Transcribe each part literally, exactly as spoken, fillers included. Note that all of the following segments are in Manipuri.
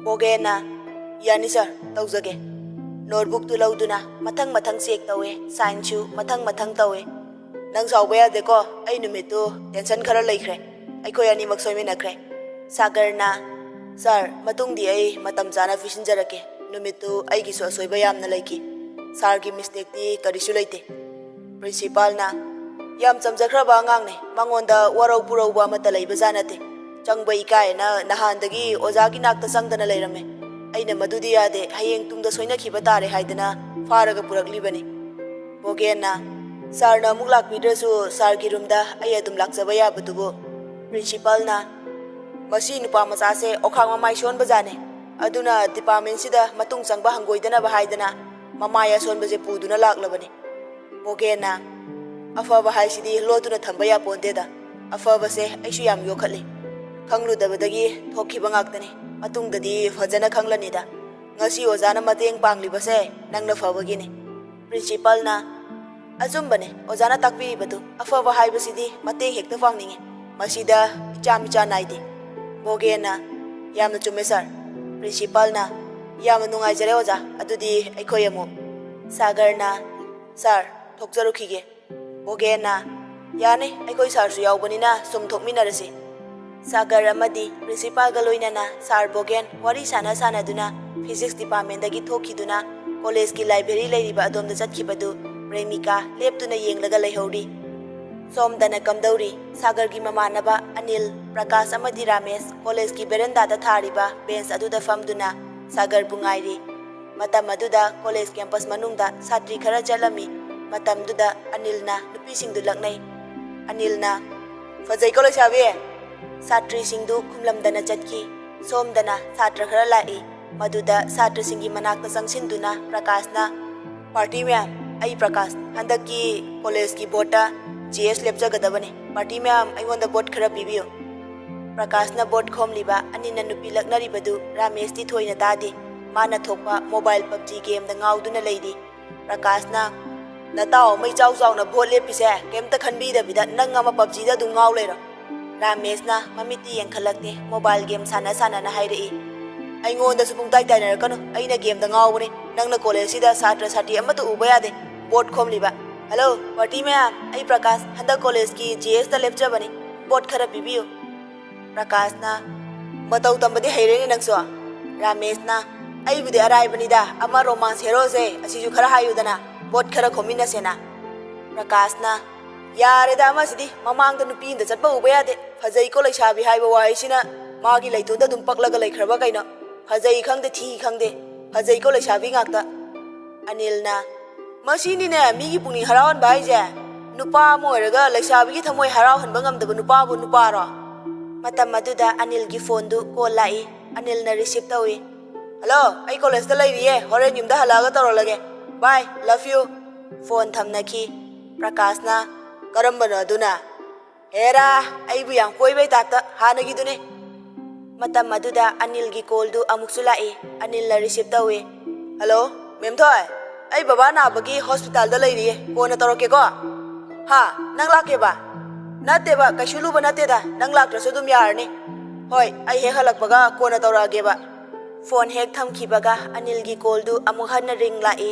ꯕꯣꯒꯦꯟꯅ, "ꯌꯥꯅꯤ ꯁꯥꯔ, ꯇꯧꯖꯒꯦ꯫" ꯅꯣꯠꯕꯨꯛꯇꯨ ꯂꯧꯗꯨꯅ ꯃꯊꯪ ꯃꯊꯪ ꯆꯦꯛ ꯇꯧꯋꯦ, ꯁꯥꯏꯟꯁꯨ ꯃꯊꯪ ꯃꯊꯪ ꯇꯧꯋꯦ꯫ "ꯅꯪ ꯁꯥꯎꯕ ꯌꯥꯗꯦꯀꯣ, ꯑꯩ ꯅꯨꯃꯤꯠꯇꯨ ꯇꯦꯟꯁꯟ ꯈꯔ ꯂꯩꯈ꯭ꯔꯦ꯫ ꯑꯩꯈꯣꯏ ꯑꯅꯤꯃꯛ ꯁꯣꯏꯃꯤꯟꯅꯈ꯭ꯔꯦ꯫" ꯁꯥꯒꯔꯅ, "ꯁꯥꯔ, ꯃꯇꯨꯡꯗꯤ ꯑꯩ ꯃꯇꯝ ꯆꯥꯅ ꯄꯤꯁꯤꯟꯖꯔꯛꯀꯦ꯫ ꯅꯨꯃꯤꯠꯇꯨ ꯑꯩꯒꯤꯁꯨ ꯑꯁꯣꯏꯕ ꯌꯥꯝꯅ ꯂꯩꯈꯤ꯫ ꯁꯥꯔꯒꯤ ꯃꯤꯁꯇꯦꯛꯇꯤ ꯀꯔꯤꯁꯨ ꯂꯩꯇꯦ꯫" ꯄ꯭ꯔꯤꯟꯁꯤꯄꯥꯜꯅ, "ꯌꯥꯝ ꯆꯝꯖꯈ꯭ꯔꯕ ꯑꯉꯥꯡꯅꯦ꯫ ꯃꯉꯣꯟꯗ ꯋꯥꯔꯧ ꯄꯨꯔꯧꯕ ꯑꯃꯠꯇ ꯂꯩꯕꯖꯥꯠ ꯅꯠꯇꯦ꯫ ꯆꯪꯕ ꯏꯀꯥꯏꯅ ꯅꯍꯥꯟꯗꯒꯤ ꯑꯣꯖꯥꯒꯤ ꯅꯥꯛꯇ ꯆꯪꯗꯅ ꯂꯩꯔꯝꯃꯦ꯫ ꯑꯩꯅ ꯃꯗꯨꯗꯤ ꯌꯥꯗꯦ, ꯍꯌꯦꯡ ꯇꯨꯡꯗ ꯁꯣꯏꯅꯈꯤꯕ ꯇꯥꯔꯦ ꯍꯥꯏꯗꯅ ꯐꯥꯔꯒ ꯄꯨꯔꯛꯂꯤꯕꯅꯤ꯫" ꯕꯣꯒꯦꯟꯅ, "ꯁꯥꯔꯅ ꯑꯃꯨꯛ ꯂꯥꯛꯄꯤꯗ꯭ꯔꯁꯨ ꯁꯥꯔꯒꯤ ꯔꯨꯝꯗ ꯑꯩ ꯑꯗꯨꯝ ꯂꯥꯛꯆꯕ ꯌꯥꯕꯗꯨꯕꯨ?" ꯄ꯭ꯔꯤꯟꯁꯤꯄꯥꯜꯅ, "ꯃꯁꯤ ꯅꯨꯄꯥ ꯃꯆꯥꯁꯦ ꯑꯣꯈꯥꯛ ꯃꯃꯥꯏ ꯁꯣꯟꯕꯖꯥꯠꯅꯦ꯫ ꯑꯗꯨꯅ ꯗꯤꯄꯥꯔꯠꯃꯦꯟꯁꯤꯗ ꯃꯇꯨꯡ ꯆꯪꯕ ꯍꯪꯒꯣꯏꯗꯅꯕ ꯍꯥꯏꯗꯅ ꯃꯃꯥꯏ ꯑꯁꯣꯟꯕꯁꯦ ꯄꯨꯗꯨꯅ ꯂꯥꯛꯂꯕꯅꯤ꯫" ꯕꯣꯒꯦꯟꯅ, "ꯑꯐꯕ ꯍꯥꯏꯁꯤꯗꯤ ꯂꯣꯠꯇꯨꯅ ꯊꯝꯕ ꯌꯥꯄꯣꯟꯇꯦꯗ꯫ ꯑꯐꯕꯁꯦ ꯑꯩꯁꯨ ꯌꯥꯝ ꯌꯣꯛꯈꯠꯂꯤ꯫ ꯈꯪꯂꯨꯗꯕꯗꯒꯤ ꯊꯣꯛꯈꯤꯕ ꯉꯥꯛꯇꯅꯤ꯫ ꯃꯇꯨꯡꯗꯗꯤ ꯐꯖꯅ ꯈꯪꯂꯅꯤꯗ꯫ ꯉꯁꯤ ꯑꯣꯖꯥꯅ ꯃꯇꯦꯡ ꯄꯥꯡꯂꯤꯕꯁꯦ ꯅꯪꯅ ꯐꯕꯒꯤꯅꯤ꯫" ꯄ꯭ꯔꯤꯟꯁꯤꯄꯥꯜꯅ, "ꯑꯆꯨꯝꯕꯅꯦ ꯑꯣꯖꯥꯅ ꯇꯥꯛꯄꯤꯔꯤꯕꯗꯨ꯫ ꯑꯐꯕ ꯍꯥꯏꯕꯁꯤꯗꯤ ꯃꯇꯦꯡ ꯍꯦꯛꯇ ꯄꯥꯡꯅꯤꯡꯉꯤ꯫ ꯃꯁꯤꯗ ꯏꯆꯥ ꯃꯤꯆꯥ ꯅꯥꯏꯗꯦ꯫" ꯕꯣꯒꯦꯟꯅ, "ꯌꯥꯝꯅ ꯆꯨꯝꯃꯦ ꯁꯥꯔ꯫" ꯄ꯭ꯔꯤꯟꯁꯤꯄꯥꯜꯅ, "ꯌꯥꯝꯅ ꯅꯨꯡꯉꯥꯏꯖꯔꯦ ꯑꯣꯖꯥ, ꯑꯗꯨꯗꯤ ꯑꯩꯈꯣꯏ ꯑꯃꯨꯛ꯫" ꯁꯥꯒꯔꯅ, "ꯁꯥꯔ, ꯊꯣꯛꯆꯔꯨꯈꯤꯒꯦ꯫" ꯕꯣꯒꯦꯟꯅ, "ꯌꯥꯅꯤ, ꯑꯩꯈꯣꯏ ꯁꯥꯔꯁꯨ ꯌꯥꯎꯕꯅꯤꯅ ꯁꯨꯝ ꯊꯣꯛꯃꯤꯟꯅꯔꯁꯤ꯫" ꯁꯥꯒꯔ ꯑꯃꯗꯤ ꯄ꯭ꯔꯤꯟꯁꯤꯄꯥꯜꯒ ꯂꯣꯏꯅꯅ ꯁꯥꯔ ꯕꯣꯒꯦꯟ ꯋꯥꯔꯤ ꯁꯥꯟꯅ ꯁꯥꯟꯅꯗꯨꯅ ꯐꯤꯖꯤꯛꯁ ꯗꯤꯄꯥꯔꯠꯃꯦꯟꯗꯒꯤ ꯊꯣꯛꯈꯤꯗꯨꯅ ꯀꯣꯂꯦꯖꯀꯤ ꯂꯥꯏꯕ꯭ꯔꯦꯔꯤ ꯂꯩꯔꯤꯕ ꯑꯗꯣꯝꯗ ꯆꯠꯈꯤꯕꯗꯨ ꯄ꯭ꯔꯦꯃꯤꯀꯥ ꯂꯦꯞꯇꯨꯅ ꯌꯦꯡꯂꯒ ꯂꯩꯍꯧꯔꯤ꯫ ꯁꯣꯝꯗꯅ ꯀꯝꯗꯧꯔꯤ? ꯁꯥꯒꯔꯒꯤ ꯃꯃꯥꯟꯅꯕ ꯑꯅꯤꯜ, ꯄ꯭ꯔꯀꯥꯁ ꯑꯃꯗꯤ ꯔꯥꯃꯦꯁ ꯀꯣꯂꯦꯖꯀꯤ ꯕꯦꯔꯟꯗꯥꯗ ꯊꯥꯔꯤꯕ ꯕꯦꯟꯁ ꯑꯗꯨꯗ ꯐꯝꯗꯨꯅ ꯁꯥꯒꯔꯕꯨ ꯉꯥꯏꯔꯤ꯫ ꯃꯇꯝ ꯑꯗꯨꯗ ꯀꯣꯂꯦꯖ ꯀꯦꯝꯄꯁ ꯃꯅꯨꯡꯗ ꯁꯥꯇ꯭ꯔꯤ ꯈꯔ ꯆꯠꯂꯝꯃꯤ꯫ ꯃꯇꯝꯗꯨꯗ ꯑꯅꯤꯜꯅ ꯅꯨꯄꯤꯁꯤꯡꯗꯨ ꯂꯛꯅꯩ꯫ ꯑꯅꯤꯜꯅ, "ꯐꯖꯩꯀꯣ ꯂꯩꯁꯥꯕꯤ?" ꯁꯥꯇ꯭ꯔꯤꯁꯤꯡꯗꯨ ꯈꯨꯝꯂꯝꯗꯅ ꯆꯠꯈꯤ꯫ ꯁꯣꯝꯗꯅ ꯁꯥꯇ꯭ꯔ ꯈꯔ ꯂꯥꯛꯏ꯫ ꯃꯗꯨꯗ ꯁꯥꯇ꯭ꯔꯁꯤꯡꯒꯤ ꯃꯅꯥꯛꯇ ꯆꯪꯁꯤꯟꯗꯨꯅ ꯄ꯭ꯔꯀꯥꯁꯅ, "ꯄꯥꯔꯇꯤ ꯃꯌꯥꯝ, ꯑꯩ ꯄ꯭ꯔꯀꯥꯁ, ꯍꯟꯗꯛꯀꯤ ꯀꯣꯂꯦꯖꯀꯤ ꯕꯣꯔꯗꯇ ꯖꯤ ꯑꯦꯁ ꯂꯦꯞꯆꯒꯗꯕꯅꯤ꯫ ꯄꯥꯔꯇꯤ ꯃꯌꯥꯝ, ꯑꯩꯉꯣꯟꯗ ꯕꯣꯠ ꯈꯔ ꯄꯤꯕꯤꯌꯨ꯫" ꯄ꯭ꯔꯀꯥꯁꯅ ꯕꯣꯠ ꯈꯣꯝꯂꯤꯕ ꯑꯅꯤꯅ ꯅꯨꯄꯤ ꯂꯛꯅꯔꯤꯕꯗꯨ ꯔꯥꯃꯦꯁꯇꯤ ꯊꯣꯏꯅ ꯇꯥꯗꯦ꯫ ꯃꯥꯅ ꯊꯣꯛꯄ ꯃꯣꯕꯥꯏꯜ ꯄꯞꯖꯤ ꯒꯦꯝꯗ ꯉꯥꯎꯗꯨꯅ ꯂꯩꯔꯤ꯫ ꯄ꯭ꯔꯀꯥꯁꯅ, "ꯅꯇꯥꯎ ꯑꯃ ꯏꯆꯥꯎ ꯆꯥꯎꯅ ꯚꯣꯠ ꯂꯦꯞꯄꯤꯁꯦ ꯀꯩꯝꯇ ꯈꯟꯕꯤꯗꯕꯤꯗ ꯅꯪ ꯑꯃ ꯄꯞꯖꯤꯗ ꯑꯗꯨꯝ ꯉꯥꯎ ꯂꯩꯔꯣ?" ꯔꯥꯃꯦꯁꯅ ꯃꯃꯤꯠꯇꯤ ꯌꯦꯡꯈꯠꯂꯛꯇꯦ, ꯃꯣꯕꯥꯏꯜ ꯒꯦꯝ ꯁꯥꯟꯅ ꯁꯥꯟꯅꯅ ꯍꯥꯏꯔꯛꯏ꯫ ꯑꯩꯉꯣꯟꯗꯁꯨ ꯄꯨꯡꯇꯥꯏ ꯇꯥꯏꯅꯔꯛꯀꯅꯨ꯫ ꯑꯩꯅ ꯒꯦꯝꯗ ꯉꯥꯎꯕꯅꯤ꯫ ꯅꯪꯅ ꯀꯣꯂꯦꯖꯁꯤꯗ ꯁꯥꯇ꯭ꯔ ꯁꯥꯇ꯭ꯔꯤ ꯑꯃꯠꯇ ꯎꯕ ꯌꯥꯗꯦ꯫ ꯕꯣꯔꯗ ꯈꯣꯝꯂꯤꯕ꯫ ꯍꯜꯂꯣ, ꯄꯥꯔꯇꯤ ꯃꯌꯥꯝ꯫ ꯑꯩ ꯄ꯭ꯔꯀꯥꯁ꯫ ꯍꯟꯗꯛ ꯀꯣꯂꯦꯖꯀꯤ ꯖꯤ ꯑꯦꯁꯇ ꯂꯦꯞꯆꯕꯅꯤ꯫ ꯕꯣꯔꯗ ꯈꯔ ꯄꯤꯕꯤꯌꯨ꯫ ꯄ꯭ꯔꯀꯥꯁꯅ, "ꯃꯇꯧ ꯇꯝꯕꯗꯤ ꯍꯩꯔꯦꯅꯦ ꯅꯪꯁꯨ꯫" ꯔꯥꯃꯦꯁꯅ, "ꯑꯩꯕꯨꯗꯤ ꯑꯔꯥꯏꯕꯅꯤꯗ, ꯑꯃ ꯔꯣꯃꯥꯟꯁ ꯍꯦꯔꯣꯁꯦ ꯑꯁꯤꯁꯨ ꯈꯔ ꯍꯥꯏꯌꯨꯗꯅ, ꯕꯣꯔꯗ ꯈꯔ ꯈꯣꯝꯃꯤꯟꯅꯁꯦꯅ꯫" ꯄ꯭ꯔꯀꯥꯁꯅ, "ꯌꯥꯔꯦꯗ, ꯑꯃꯁꯤꯗꯤ ꯃꯃꯥꯡꯗ ꯅꯨꯄꯤ ꯑꯃꯗ ꯆꯠꯄ ꯎꯕ ꯌꯥꯗꯦ꯫ ꯐꯖꯩꯀꯣ ꯂꯩꯁꯥꯕꯤ ꯍꯥꯏꯕ ꯋꯥꯍꯩꯁꯤꯅ ꯃꯥꯒꯤ ꯂꯩꯇꯣꯟꯗ ꯑꯗꯨꯝ ꯄꯛꯂꯒ ꯂꯩꯈ꯭ꯔꯕ ꯀꯩꯅꯣ꯫ ꯐꯖꯩ ꯈꯪꯗꯦ, ꯊꯤ ꯈꯪꯗꯦ, ꯐꯖꯩꯀꯣ ꯂꯩꯁꯥꯕꯤ ꯉꯥꯛꯇ꯫" ꯑꯅꯤꯜꯅ, "ꯃꯁꯤꯅꯤꯅꯦ ꯃꯤꯒꯤ ꯄꯨꯛꯅꯤꯡ ꯍꯔꯥꯎꯍꯟꯕ ꯍꯥꯏꯁꯦ꯫ ꯅꯨꯄꯥ ꯑꯃ ꯑꯣꯏꯔꯒ ꯂꯩꯁꯥꯕꯤꯒꯤ ꯊꯃꯣꯏ ꯍꯔꯥꯎꯍꯟꯕ ꯉꯝꯗꯕ ꯅꯨꯄꯥꯕꯨ ꯅꯨꯄꯥꯔꯣ?" ꯃꯇꯝ ꯑꯗꯨꯗ ꯑꯅꯤꯜꯒꯤ ꯐꯣꯟꯗꯨ ꯀꯣꯜ ꯂꯥꯛꯏ꯫ ꯑꯅꯤꯜꯅ ꯔꯤꯁꯤꯞ ꯇꯧꯏ꯫ "ꯍꯜꯂꯣ, ꯑꯩ ꯀꯣꯂꯦꯖꯇ ꯂꯩꯔꯤꯌꯦ, ꯍꯣꯔꯦꯟ ꯌꯨꯝꯗ ꯍꯜꯂꯛꯑꯒ ꯇꯧꯔꯛꯂꯒꯦ꯫ ꯕꯥꯏ, ꯂꯚ ꯌꯨ꯫" ꯐꯣꯟ ꯊꯝꯅꯈꯤ꯫ ꯄ꯭ꯔꯀꯥꯁꯅ, "ꯀꯔꯝꯕꯅꯣ ꯑꯗꯨꯅ?" "ꯍꯦꯔꯥ, ꯑꯩꯕꯨ ꯌꯥꯝ ꯀꯣꯏꯕꯩ ꯇꯥꯏꯞꯇ, ꯍꯥꯟꯅꯒꯤꯗꯨꯅꯤ꯫" ꯃꯇꯝ ꯑꯗꯨꯗ ꯑꯅꯤꯜꯒꯤ ꯀꯣꯜꯗꯨ ꯑꯃꯨꯛꯁꯨ ꯂꯥꯛꯏ꯫ ꯑꯅꯤꯜꯅ ꯔꯤꯁꯤꯞ ꯇꯧꯏ꯫ "ꯍꯜꯂꯣ, ꯃꯦꯝꯊꯣꯏ, ꯑꯩ ꯕꯕꯥ ꯅꯥꯕꯒꯤ ꯍꯣꯁꯄꯤꯇꯥꯜꯗ ꯂꯩꯔꯤꯌꯦ, ꯀꯣꯟꯅ ꯇꯧꯔꯛꯀꯦꯀꯣ꯫" "ꯍꯥ, ꯅꯪ ꯂꯥꯛꯀꯦꯕ?" "ꯅꯠꯇꯦꯕ, ꯀꯩꯁꯨ ꯂꯨꯕ ꯅꯠꯇꯦꯗ, ꯅꯪ ꯂꯥꯛꯇ꯭ꯔꯁꯨ ꯑꯗꯨꯝ ꯌꯥꯔꯅꯤ꯫" "ꯍꯣꯏ, ꯑꯩ ꯍꯦꯛ ꯍꯜꯂꯛꯄꯒ ꯀꯣꯟꯅ ꯇꯧꯔꯛꯑꯒꯦꯕ꯫" ꯐꯣꯟ ꯍꯦꯛ ꯊꯝꯈꯤꯕꯒ ꯑꯅꯤꯜꯒꯤ ꯀꯣꯜꯗꯨ ꯑꯃꯨꯛ ꯍꯟꯅ ꯔꯤꯡ ꯂꯥꯛꯏ꯫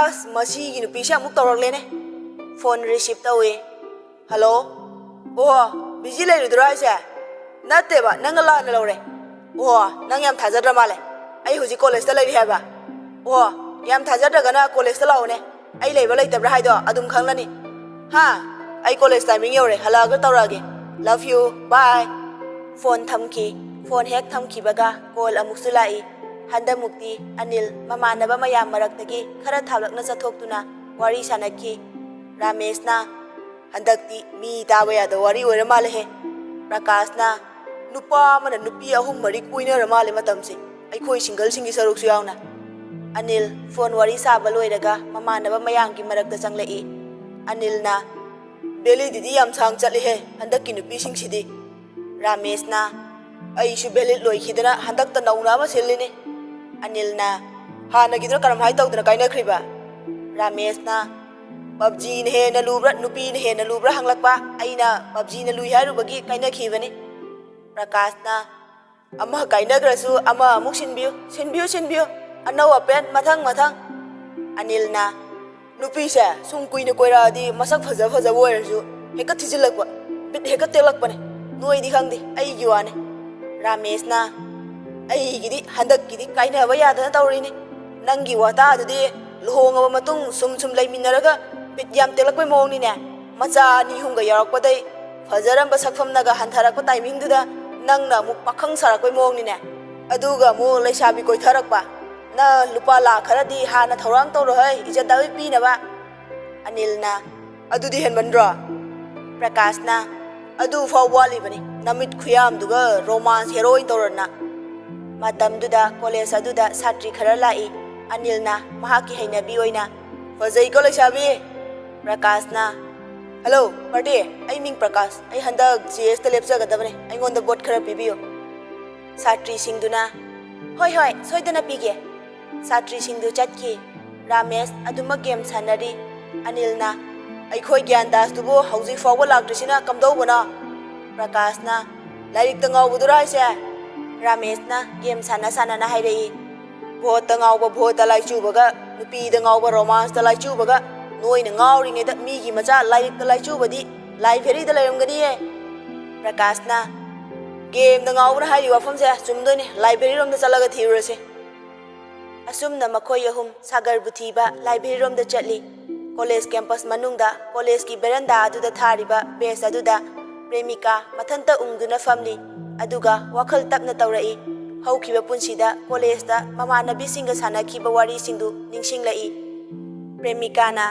"ꯑꯁ, ꯃꯁꯤꯒꯤ ꯅꯨꯄꯤꯁꯦ ꯑꯃꯨꯛ ꯇꯧꯔꯛꯂꯦꯅꯦ꯫" ꯐꯣꯟ ꯔꯤꯁꯤꯞ ꯇꯧꯏ꯫ "ꯍꯜꯂꯣ꯫ ꯑꯣꯍꯣ, ꯕꯤꯖꯤ ꯂꯩꯔꯤꯗꯨꯔꯣ ꯍꯥꯏꯁꯦ? ꯅꯠꯇꯦꯕ, ꯅꯪꯅ ꯂꯥꯟꯅ ꯂꯧꯔꯦ꯫ ꯑꯣꯍꯣ, ꯅꯪ ꯌꯥꯝ ꯊꯥꯖꯗ꯭ꯔ ꯃꯥꯜꯂꯦ꯫ ꯑꯩ ꯍꯧꯖꯤꯛ ꯀꯣꯂꯦꯖꯇ ꯂꯩꯔꯤ ꯍꯥꯏꯕ꯫ ꯑꯣꯍꯣ, ꯌꯥꯝ ꯊꯥꯖꯗ꯭ꯔꯒꯅ ꯀꯣꯂꯦꯖꯇ ꯂꯥꯛꯑꯣꯅꯦ꯫ ꯑꯩ ꯂꯩꯕ꯭ꯔꯥ ꯂꯩꯇꯕ꯭ꯔꯥ ꯍꯥꯏꯗꯣ ꯑꯗꯨꯝ ꯈꯪꯂꯅꯤ꯫ ꯍꯥ? ꯑꯩ ꯀꯣꯂꯦꯖ ꯇꯥꯏꯃꯤꯡ ꯌꯧꯔꯦ, ꯍꯜꯂꯛꯑꯒ ꯇꯧꯔꯛꯑꯒꯦ꯫ Love you, bye." ꯐꯣꯟ ꯊꯝꯈꯤ꯫ ꯐꯣꯟ ꯍꯦꯛ ꯊꯝꯈꯤꯕꯒ ꯀꯣꯜ ꯑꯃꯨꯛꯁꯨ ꯂꯥꯛꯏ꯫ ꯍꯟꯗꯛꯃꯨꯛꯇꯤ ꯑꯅꯤꯜ ꯃꯃꯥꯟꯅꯕ ꯃꯌꯥꯝ ꯃꯔꯛꯇꯒꯤ ꯈꯔ ꯊꯥꯞꯂꯛꯅ ꯆꯠꯊꯣꯛꯇꯨꯅ ꯋꯥꯔꯤ ꯁꯥꯟꯅꯈꯤ꯫ ꯔꯥꯃꯦꯁꯅ, "ꯍꯟꯗꯛꯇꯤ ꯃꯤ ꯇꯥꯕ ꯌꯥꯗꯕ ꯋꯥꯔꯤ ꯑꯣꯏꯔ ꯃꯥꯜꯂꯦꯍꯦ꯫" ꯄ꯭ꯔꯀꯥꯁꯅ, "ꯅꯨꯄꯥ ꯑꯃꯅ ꯅꯨꯄꯤ ꯑꯍꯨꯝ ꯃꯔꯤ ꯀꯣꯏꯅꯔ ꯃꯥꯜꯂꯦ ꯃꯇꯝꯁꯦ, ꯑꯩꯈꯣꯏ ꯁꯤꯡꯒꯜꯁꯤꯡꯒꯤ ꯁꯔꯨꯛꯁꯨ ꯌꯥꯎꯅ꯫" ꯑꯅꯤꯜ ꯐꯣꯟ ꯋꯥꯔꯤ ꯁꯥꯕ ꯂꯣꯏꯔꯒ ꯃꯃꯥꯟꯅꯕ ꯃꯌꯥꯝꯒꯤ ꯃꯔꯛꯇ ꯆꯪꯂꯛꯏ꯫ ꯑꯅꯤꯜꯅ, "ꯚꯦꯂꯤꯗꯤꯇꯤ ꯌꯥꯝ ꯁꯥꯡ ꯆꯠꯂꯤꯍꯦ ꯍꯟꯗꯛꯀꯤ ꯅꯨꯄꯤꯁꯤꯡꯁꯤꯗꯤ꯫" ꯔꯥꯃꯦꯁꯅ, "ꯑꯩꯁꯨ ꯚꯦꯂꯤꯠ ꯂꯣꯏꯈꯤꯗꯅ ꯍꯟꯗꯛꯇ ꯅꯧꯅ ꯑꯃ ꯁꯤꯜꯂꯤꯅꯤ꯫" ꯑꯅꯤꯜꯅ, "ꯍꯥꯟꯅꯒꯤꯗꯨꯅ ꯀꯔꯝꯍꯥꯏꯅ ꯇꯧꯗꯅ ꯀꯥꯏꯅꯈ꯭ꯔꯤꯕ?" ꯔꯥꯃꯦꯁꯅ, "ꯄꯞꯖꯤꯅ ꯍꯦꯟꯅ ꯂꯨꯕ꯭ꯔꯥ, ꯅꯨꯄꯤꯅ ꯍꯦꯟꯅ ꯂꯨꯕ꯭ꯔꯥ ꯍꯪꯂꯛꯄ, ꯑꯩꯅ ꯄꯞꯖꯤꯅ ꯂꯨꯏ ꯍꯥꯏꯔꯨꯕꯒꯤ ꯀꯥꯏꯅꯈꯤꯕꯅꯤ꯫" ꯄ꯭ꯔꯀꯥꯁꯅ, ꯑꯃ ꯀꯥꯏꯅꯈ꯭ꯔꯁꯨ ꯑꯃ ꯑꯃꯨꯛ ꯁꯤꯟꯕꯤꯌꯨ, ꯁꯤꯟꯕꯤꯌꯨ, ꯁꯤꯟꯕꯤꯌꯨ, ꯑꯅꯧ ꯑꯄꯦꯠ ꯃꯊꯪ ꯃꯊꯪ꯫ ꯑꯅꯤꯜꯅ, ꯅꯨꯄꯤꯁꯦ ꯁꯨꯝ ꯀꯨꯏꯅ ꯀꯣꯏꯔꯛꯑꯗꯤ ꯃꯁꯛ ꯐꯖ ꯐꯖꯕ ꯑꯣꯏꯔꯁꯨ ꯍꯦꯛꯇ ꯊꯤꯖꯤꯜꯂꯛꯄ, ꯕꯤꯠ ꯍꯦꯛꯇ ꯇꯦꯛꯂꯛꯄꯅꯦ꯫ ꯅꯣꯏꯗꯤ ꯈꯪꯗꯦ, ꯑꯩꯒꯤ ꯋꯥꯅꯦ꯫ ꯔꯥꯃꯦꯁꯅ, ꯑꯩꯒꯤꯗꯤ ꯍꯟꯗꯛꯀꯤꯗꯤ ꯀꯥꯏꯅꯕ ꯌꯥꯗꯅ ꯇꯧꯔꯤꯅꯤ꯫ ꯅꯪꯒꯤ ꯋꯥꯇꯥꯗꯨꯗꯤ ꯂꯨꯍꯣꯡꯉꯕ ꯃꯇꯨꯡ ꯁꯨꯝ ꯁꯨꯝ ꯂꯩꯃꯤꯟꯅꯔꯒ ꯕꯤꯠ ꯌꯥꯝ ꯇꯦꯛꯂꯛꯄꯩ ꯃꯑꯣꯡꯅꯤꯅꯦ꯫ ꯃꯆꯥ ꯑꯅꯤ ꯑꯍꯨꯝꯒ ꯌꯥꯎꯔꯛꯄꯗꯩ ꯐꯖꯔꯝꯕ ꯁꯛꯐꯝꯅꯒ ꯍꯟꯊꯔꯛꯄ ꯇꯥꯏꯃꯤꯡꯗꯨꯗ ꯅꯪꯅ ꯑꯃꯨꯛ ꯄꯥꯈꯪ ꯁꯥꯔꯛꯄꯩ ꯃꯑꯣꯡꯅꯤꯅꯦ꯫ ꯑꯗꯨꯒ ꯑꯃꯨꯛ ꯂꯩꯁꯥꯕꯤ ꯀꯣꯏꯊꯔꯛꯄ꯫ ꯅ ꯂꯨꯄꯥ ꯂꯥꯛ ꯈꯔꯗꯤ ꯍꯥꯟꯅ ꯊꯧꯔꯥꯡ ꯇꯧꯔꯣꯍꯦ, ꯏꯖꯠ ꯗꯥꯕꯤ ꯄꯤꯅꯕ꯫ ꯑꯅꯤꯜꯅ, ꯑꯗꯨꯗꯤ ꯍꯦꯟꯃꯟꯗ꯭ꯔꯣ? ꯄ꯭ꯔꯀꯥꯁꯅ, ꯑꯗꯨ ꯐꯥꯎ ꯋꯥꯠꯂꯤꯕꯅꯤ, ꯅꯃꯤꯠ ꯈꯨꯌꯥꯝꯗꯨꯒ ꯔꯣꯃꯥꯟꯁ ꯍꯦꯔꯣꯏꯟ ꯇꯧꯔꯅ꯫ ꯃꯇꯝꯗꯨꯗ ꯀꯣꯂꯦꯖ ꯑꯗꯨꯗ ꯁꯥꯇ꯭ꯔꯤ ꯈꯔ ꯂꯥꯛꯏ꯫ ꯑꯅꯤꯜꯅ ꯃꯍꯥꯛꯀꯤ ꯍꯩꯅꯕꯤ ꯑꯣꯏꯅ, ꯐꯖꯩꯀꯣ ꯂꯩꯁꯥꯕꯤ꯫ ꯄ꯭ꯔꯀꯥꯁꯅ, ꯍꯜꯂꯣ ꯄꯥꯔꯇꯤ, ꯑꯩ ꯃꯤꯡ ꯄ꯭ꯔꯀꯥꯁ, ꯑꯩ ꯍꯟꯗꯛ ꯖꯤ ꯑꯦꯁꯇ ꯂꯦꯞꯆꯒꯗꯕꯅꯤ, ꯑꯩꯉꯣꯟꯗ ꯚꯣꯠ ꯈꯔ ꯄꯤꯕꯤꯌꯨ꯫ ꯁꯥꯇ꯭ꯔꯤꯁꯤꯡꯗꯨꯅ, ꯍꯣꯏ ꯍꯣꯏ, ꯁꯣꯏꯗꯅ ꯄꯤꯒꯦ꯫ ꯁꯥꯇ꯭ꯔꯤꯁꯤꯡꯗꯨ ꯆꯠꯈꯤ꯫ ꯔꯥꯃꯦꯁ ꯑꯗꯨꯃꯛ ꯒꯦꯝ ꯁꯥꯟꯅꯔꯤ꯫ ꯑꯅꯤꯜꯅ, ꯑꯩꯈꯣꯏ ꯒ꯭ꯌꯥꯟꯗꯥꯁꯇꯨꯕꯨ ꯍꯧꯖꯤꯛ ꯐꯥꯎꯕ ꯂꯥꯛꯇ꯭ꯔꯤꯁꯤꯅ ꯀꯝꯗꯧꯕꯅꯣ? ꯄ꯭ꯔꯀꯥꯁꯅ, ꯂꯥꯏꯔꯤꯛꯇ ꯉꯥꯎꯕꯗꯨꯔ ꯍꯥꯏꯁꯦ? ꯔꯥꯃꯦꯁꯅ ꯒꯦꯝ ꯁꯥꯟꯅ ꯁꯥꯟꯅꯅ ꯍꯥꯏꯔꯛꯏ꯫ ꯚꯣꯠꯇ ꯉꯥꯎꯕ ꯚꯣꯠꯇ ꯂꯥꯏꯆꯨꯕꯒ, ꯅꯨꯄꯤꯗ ꯉꯥꯎꯕ ꯔꯣꯃꯥꯟꯁꯇ ꯂꯥꯏꯆꯨꯕꯒ, ꯅꯣꯏꯅ ꯉꯥꯎꯔꯤꯉꯩꯗ ꯃꯤꯒꯤ ꯃꯆꯥ ꯂꯥꯏꯔꯤꯛꯇ ꯂꯥꯏꯆꯨꯕꯗꯤ ꯂꯥꯏꯕ꯭ꯔꯦꯔꯤꯗ ꯂꯩꯔꯝꯒꯅꯤꯌꯦ꯫ ꯄ꯭ꯔꯀꯥꯁꯅ, ꯒꯦꯝꯗ ꯉꯥꯎꯕꯅ ꯍꯥꯏꯔꯤ ꯋꯥꯐꯝꯁꯦ ꯆꯨꯝꯗꯣꯏꯅꯦ, ꯂꯥꯏꯕ꯭ꯔꯦꯔꯤꯔꯣꯝꯗ ꯆꯠꯂꯒ ꯊꯤꯔꯨꯔꯁꯦ꯫ ꯑꯁꯨꯝꯅ ꯃꯈꯣꯏ ꯑꯍꯨꯝ ꯁꯥꯒꯔ ꯕꯨꯊꯤꯕ ꯂꯥꯏꯕ꯭ꯔꯦꯔꯤꯔꯣꯝꯗ ꯆꯠꯂꯤ꯫ ꯀꯣꯂꯦꯖ ꯀꯦꯝꯄꯁ ꯃꯅꯨꯡꯗ ꯀꯣꯂꯦꯖꯀꯤ ꯕꯦꯔꯟꯗꯥ ꯑꯗꯨꯗ ꯊꯥꯔꯤꯕ ꯕꯦꯟꯆ ꯑꯗꯨꯗ ꯄ꯭ꯔꯦꯃꯤꯀꯥ ꯃꯊꯟꯇ ꯎꯪꯗꯨꯅ ꯐꯝꯂꯤ꯫ ꯑꯗꯨꯒ ꯋꯥꯈꯜ ꯇꯞꯅ ꯇꯧꯔꯛꯏ꯫ ꯍꯧꯈꯤꯕ ꯄꯨꯟꯁꯤꯗ ꯀꯣꯂꯦꯖꯇ ꯃꯃꯥꯟꯅꯕꯤꯁꯤꯡꯒ ꯁꯥꯟꯅꯈꯤꯕ ꯋꯥꯔꯤꯁꯤꯡꯗꯨ ꯅꯤꯡꯁꯤꯡꯂꯛꯏ꯫ ꯄ꯭ꯔꯦꯃꯤꯀꯥꯅ,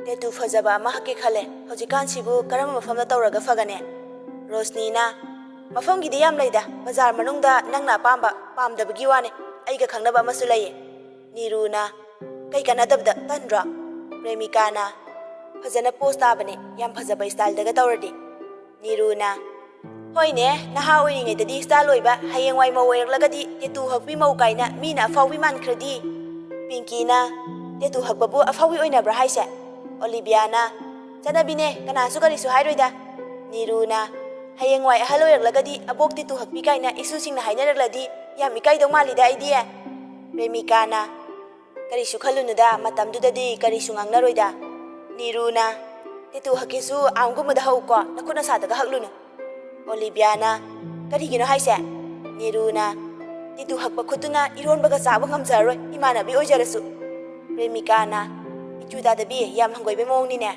ꯇꯦꯇꯨ ꯐꯖꯕ ꯑꯃ ꯍꯛꯀꯦ ꯈꯜꯂꯦ꯫ ꯍꯧꯖꯤꯛꯀꯥꯟꯁꯤꯕꯨ ꯀꯔꯝꯕ ꯃꯐꯝꯗ ꯇꯧꯔꯒ ꯐꯒꯅꯤ? ꯔꯣꯁꯅꯤꯅ, ꯃꯐꯝꯒꯤꯗꯤ ꯌꯥꯝ ꯂꯩꯗ, ꯕꯖꯥꯔ ꯃꯅꯨꯡꯗ ꯅꯪꯅ ꯑꯄꯥꯝꯕ, ꯄꯥꯝꯗꯕꯒꯤ ꯋꯥꯅꯦ, ꯑꯩꯒ ꯈꯪꯅꯕ ꯑꯃꯁꯨ ꯂꯩꯌꯦ꯫ ꯅꯤꯔꯨꯅ, ꯀꯩ ꯀꯥꯟꯅꯗꯕꯗ, ꯇꯟꯗ꯭ꯔꯣ? ꯄ꯭ꯔꯦꯃꯤꯀꯥꯅ, ꯐꯖꯅ ꯄꯣꯁ ꯇꯥꯕꯅꯦ, ꯌꯥꯝ ꯐꯖꯕ ꯁ꯭ꯇꯥꯏꯜꯗꯒ ꯇꯧꯔꯗꯤ꯫ ꯅꯤꯔꯨꯅ, ꯍꯣꯏꯅꯦ, ꯅꯍꯥ ꯑꯣꯏꯔꯤꯉꯩꯗꯗꯤ ꯁ꯭ꯇꯥꯏꯜ ꯑꯣꯏꯕ, ꯍꯌꯦꯡꯋꯥꯏ ꯃꯧ ꯑꯣꯏꯔꯛꯂꯒꯗꯤ ꯇꯦꯇꯨ ꯍꯛꯄꯤ ꯃꯧ ꯀꯥꯏꯅ ꯃꯤꯅ ꯑꯐꯥꯎꯕꯤ ꯃꯥꯟꯈ꯭ꯔꯗꯤ꯫ ꯄꯤꯡꯀꯤꯅ, ꯇꯦꯇꯨ ꯍꯛꯄꯕꯨ ꯑꯐꯥꯎꯕꯤ ꯑꯣꯏꯅꯕ꯭ꯔꯥ ꯍꯥꯏꯁꯦ? ꯑꯣꯂꯤꯕꯤꯌꯥꯅ, ꯆꯠꯅꯕꯤꯅꯦ, ꯀꯅꯥꯁꯨ ꯀꯔꯤꯁꯨ ꯍꯥꯏꯔꯣꯏꯗ꯫ ꯅꯤꯔꯨꯅ, "ꯍꯌꯦꯡꯋꯥꯏ ꯑꯍꯜ ꯑꯣꯏꯔꯛꯂꯒꯗꯤ ꯑꯕꯣꯛ ꯇꯤꯇꯨ ꯍꯛꯄꯤ ꯀꯥꯏꯅ ꯏꯁꯨꯁꯤꯡꯅ ꯍꯥꯏꯅꯔꯛꯂꯗꯤ ꯌꯥꯝ ꯏꯀꯥꯏꯗꯧ ꯃꯥꯜꯂꯤꯗ ꯑꯩꯗꯤ"꯫ ꯄ꯭ꯔꯦꯃꯤꯀꯥꯅ, "ꯀꯔꯤꯁꯨ ꯈꯜꯂꯨꯅꯨꯗ, ꯃꯇꯝꯗꯨꯗꯗꯤ ꯀꯔꯤꯁꯨ ꯉꯥꯡꯅꯔꯣꯏꯗ"꯫ ꯅꯤꯔꯨꯅ, "ꯇꯤꯇꯨ ꯍꯛꯀꯦꯁꯨ ꯑꯥꯝꯒꯨꯝꯕꯗ ꯍꯛꯎꯀꯣ, ꯅꯈꯨꯠ ꯅꯁꯥꯗꯒ ꯍꯛꯂꯨꯅꯨ"꯫ ꯑꯣꯂꯤꯕꯤꯌꯥꯅ, "ꯀꯔꯤꯒꯤꯅꯣ ꯍꯥꯏꯁꯦ?" ꯅꯤꯔꯨꯅ, "ꯇꯤꯇꯨ ꯍꯛꯄ ꯈꯨꯠꯇꯨꯅ ꯏꯔꯣꯟꯕꯒ ꯆꯥꯕ ꯉꯝꯖꯔꯔꯣꯏ, ꯏꯃꯥꯟꯅꯕꯤ ꯑꯣꯏꯖꯔꯁꯨ"꯫ ꯄ꯭ꯔꯦꯃꯤꯀꯥꯅ, "ꯏꯆꯨ ꯇꯥꯗꯕꯤ, ꯌꯥꯝ ꯍꯪꯒꯣꯏꯕꯩ ꯃꯑꯣꯡꯅꯤꯅꯦ"꯫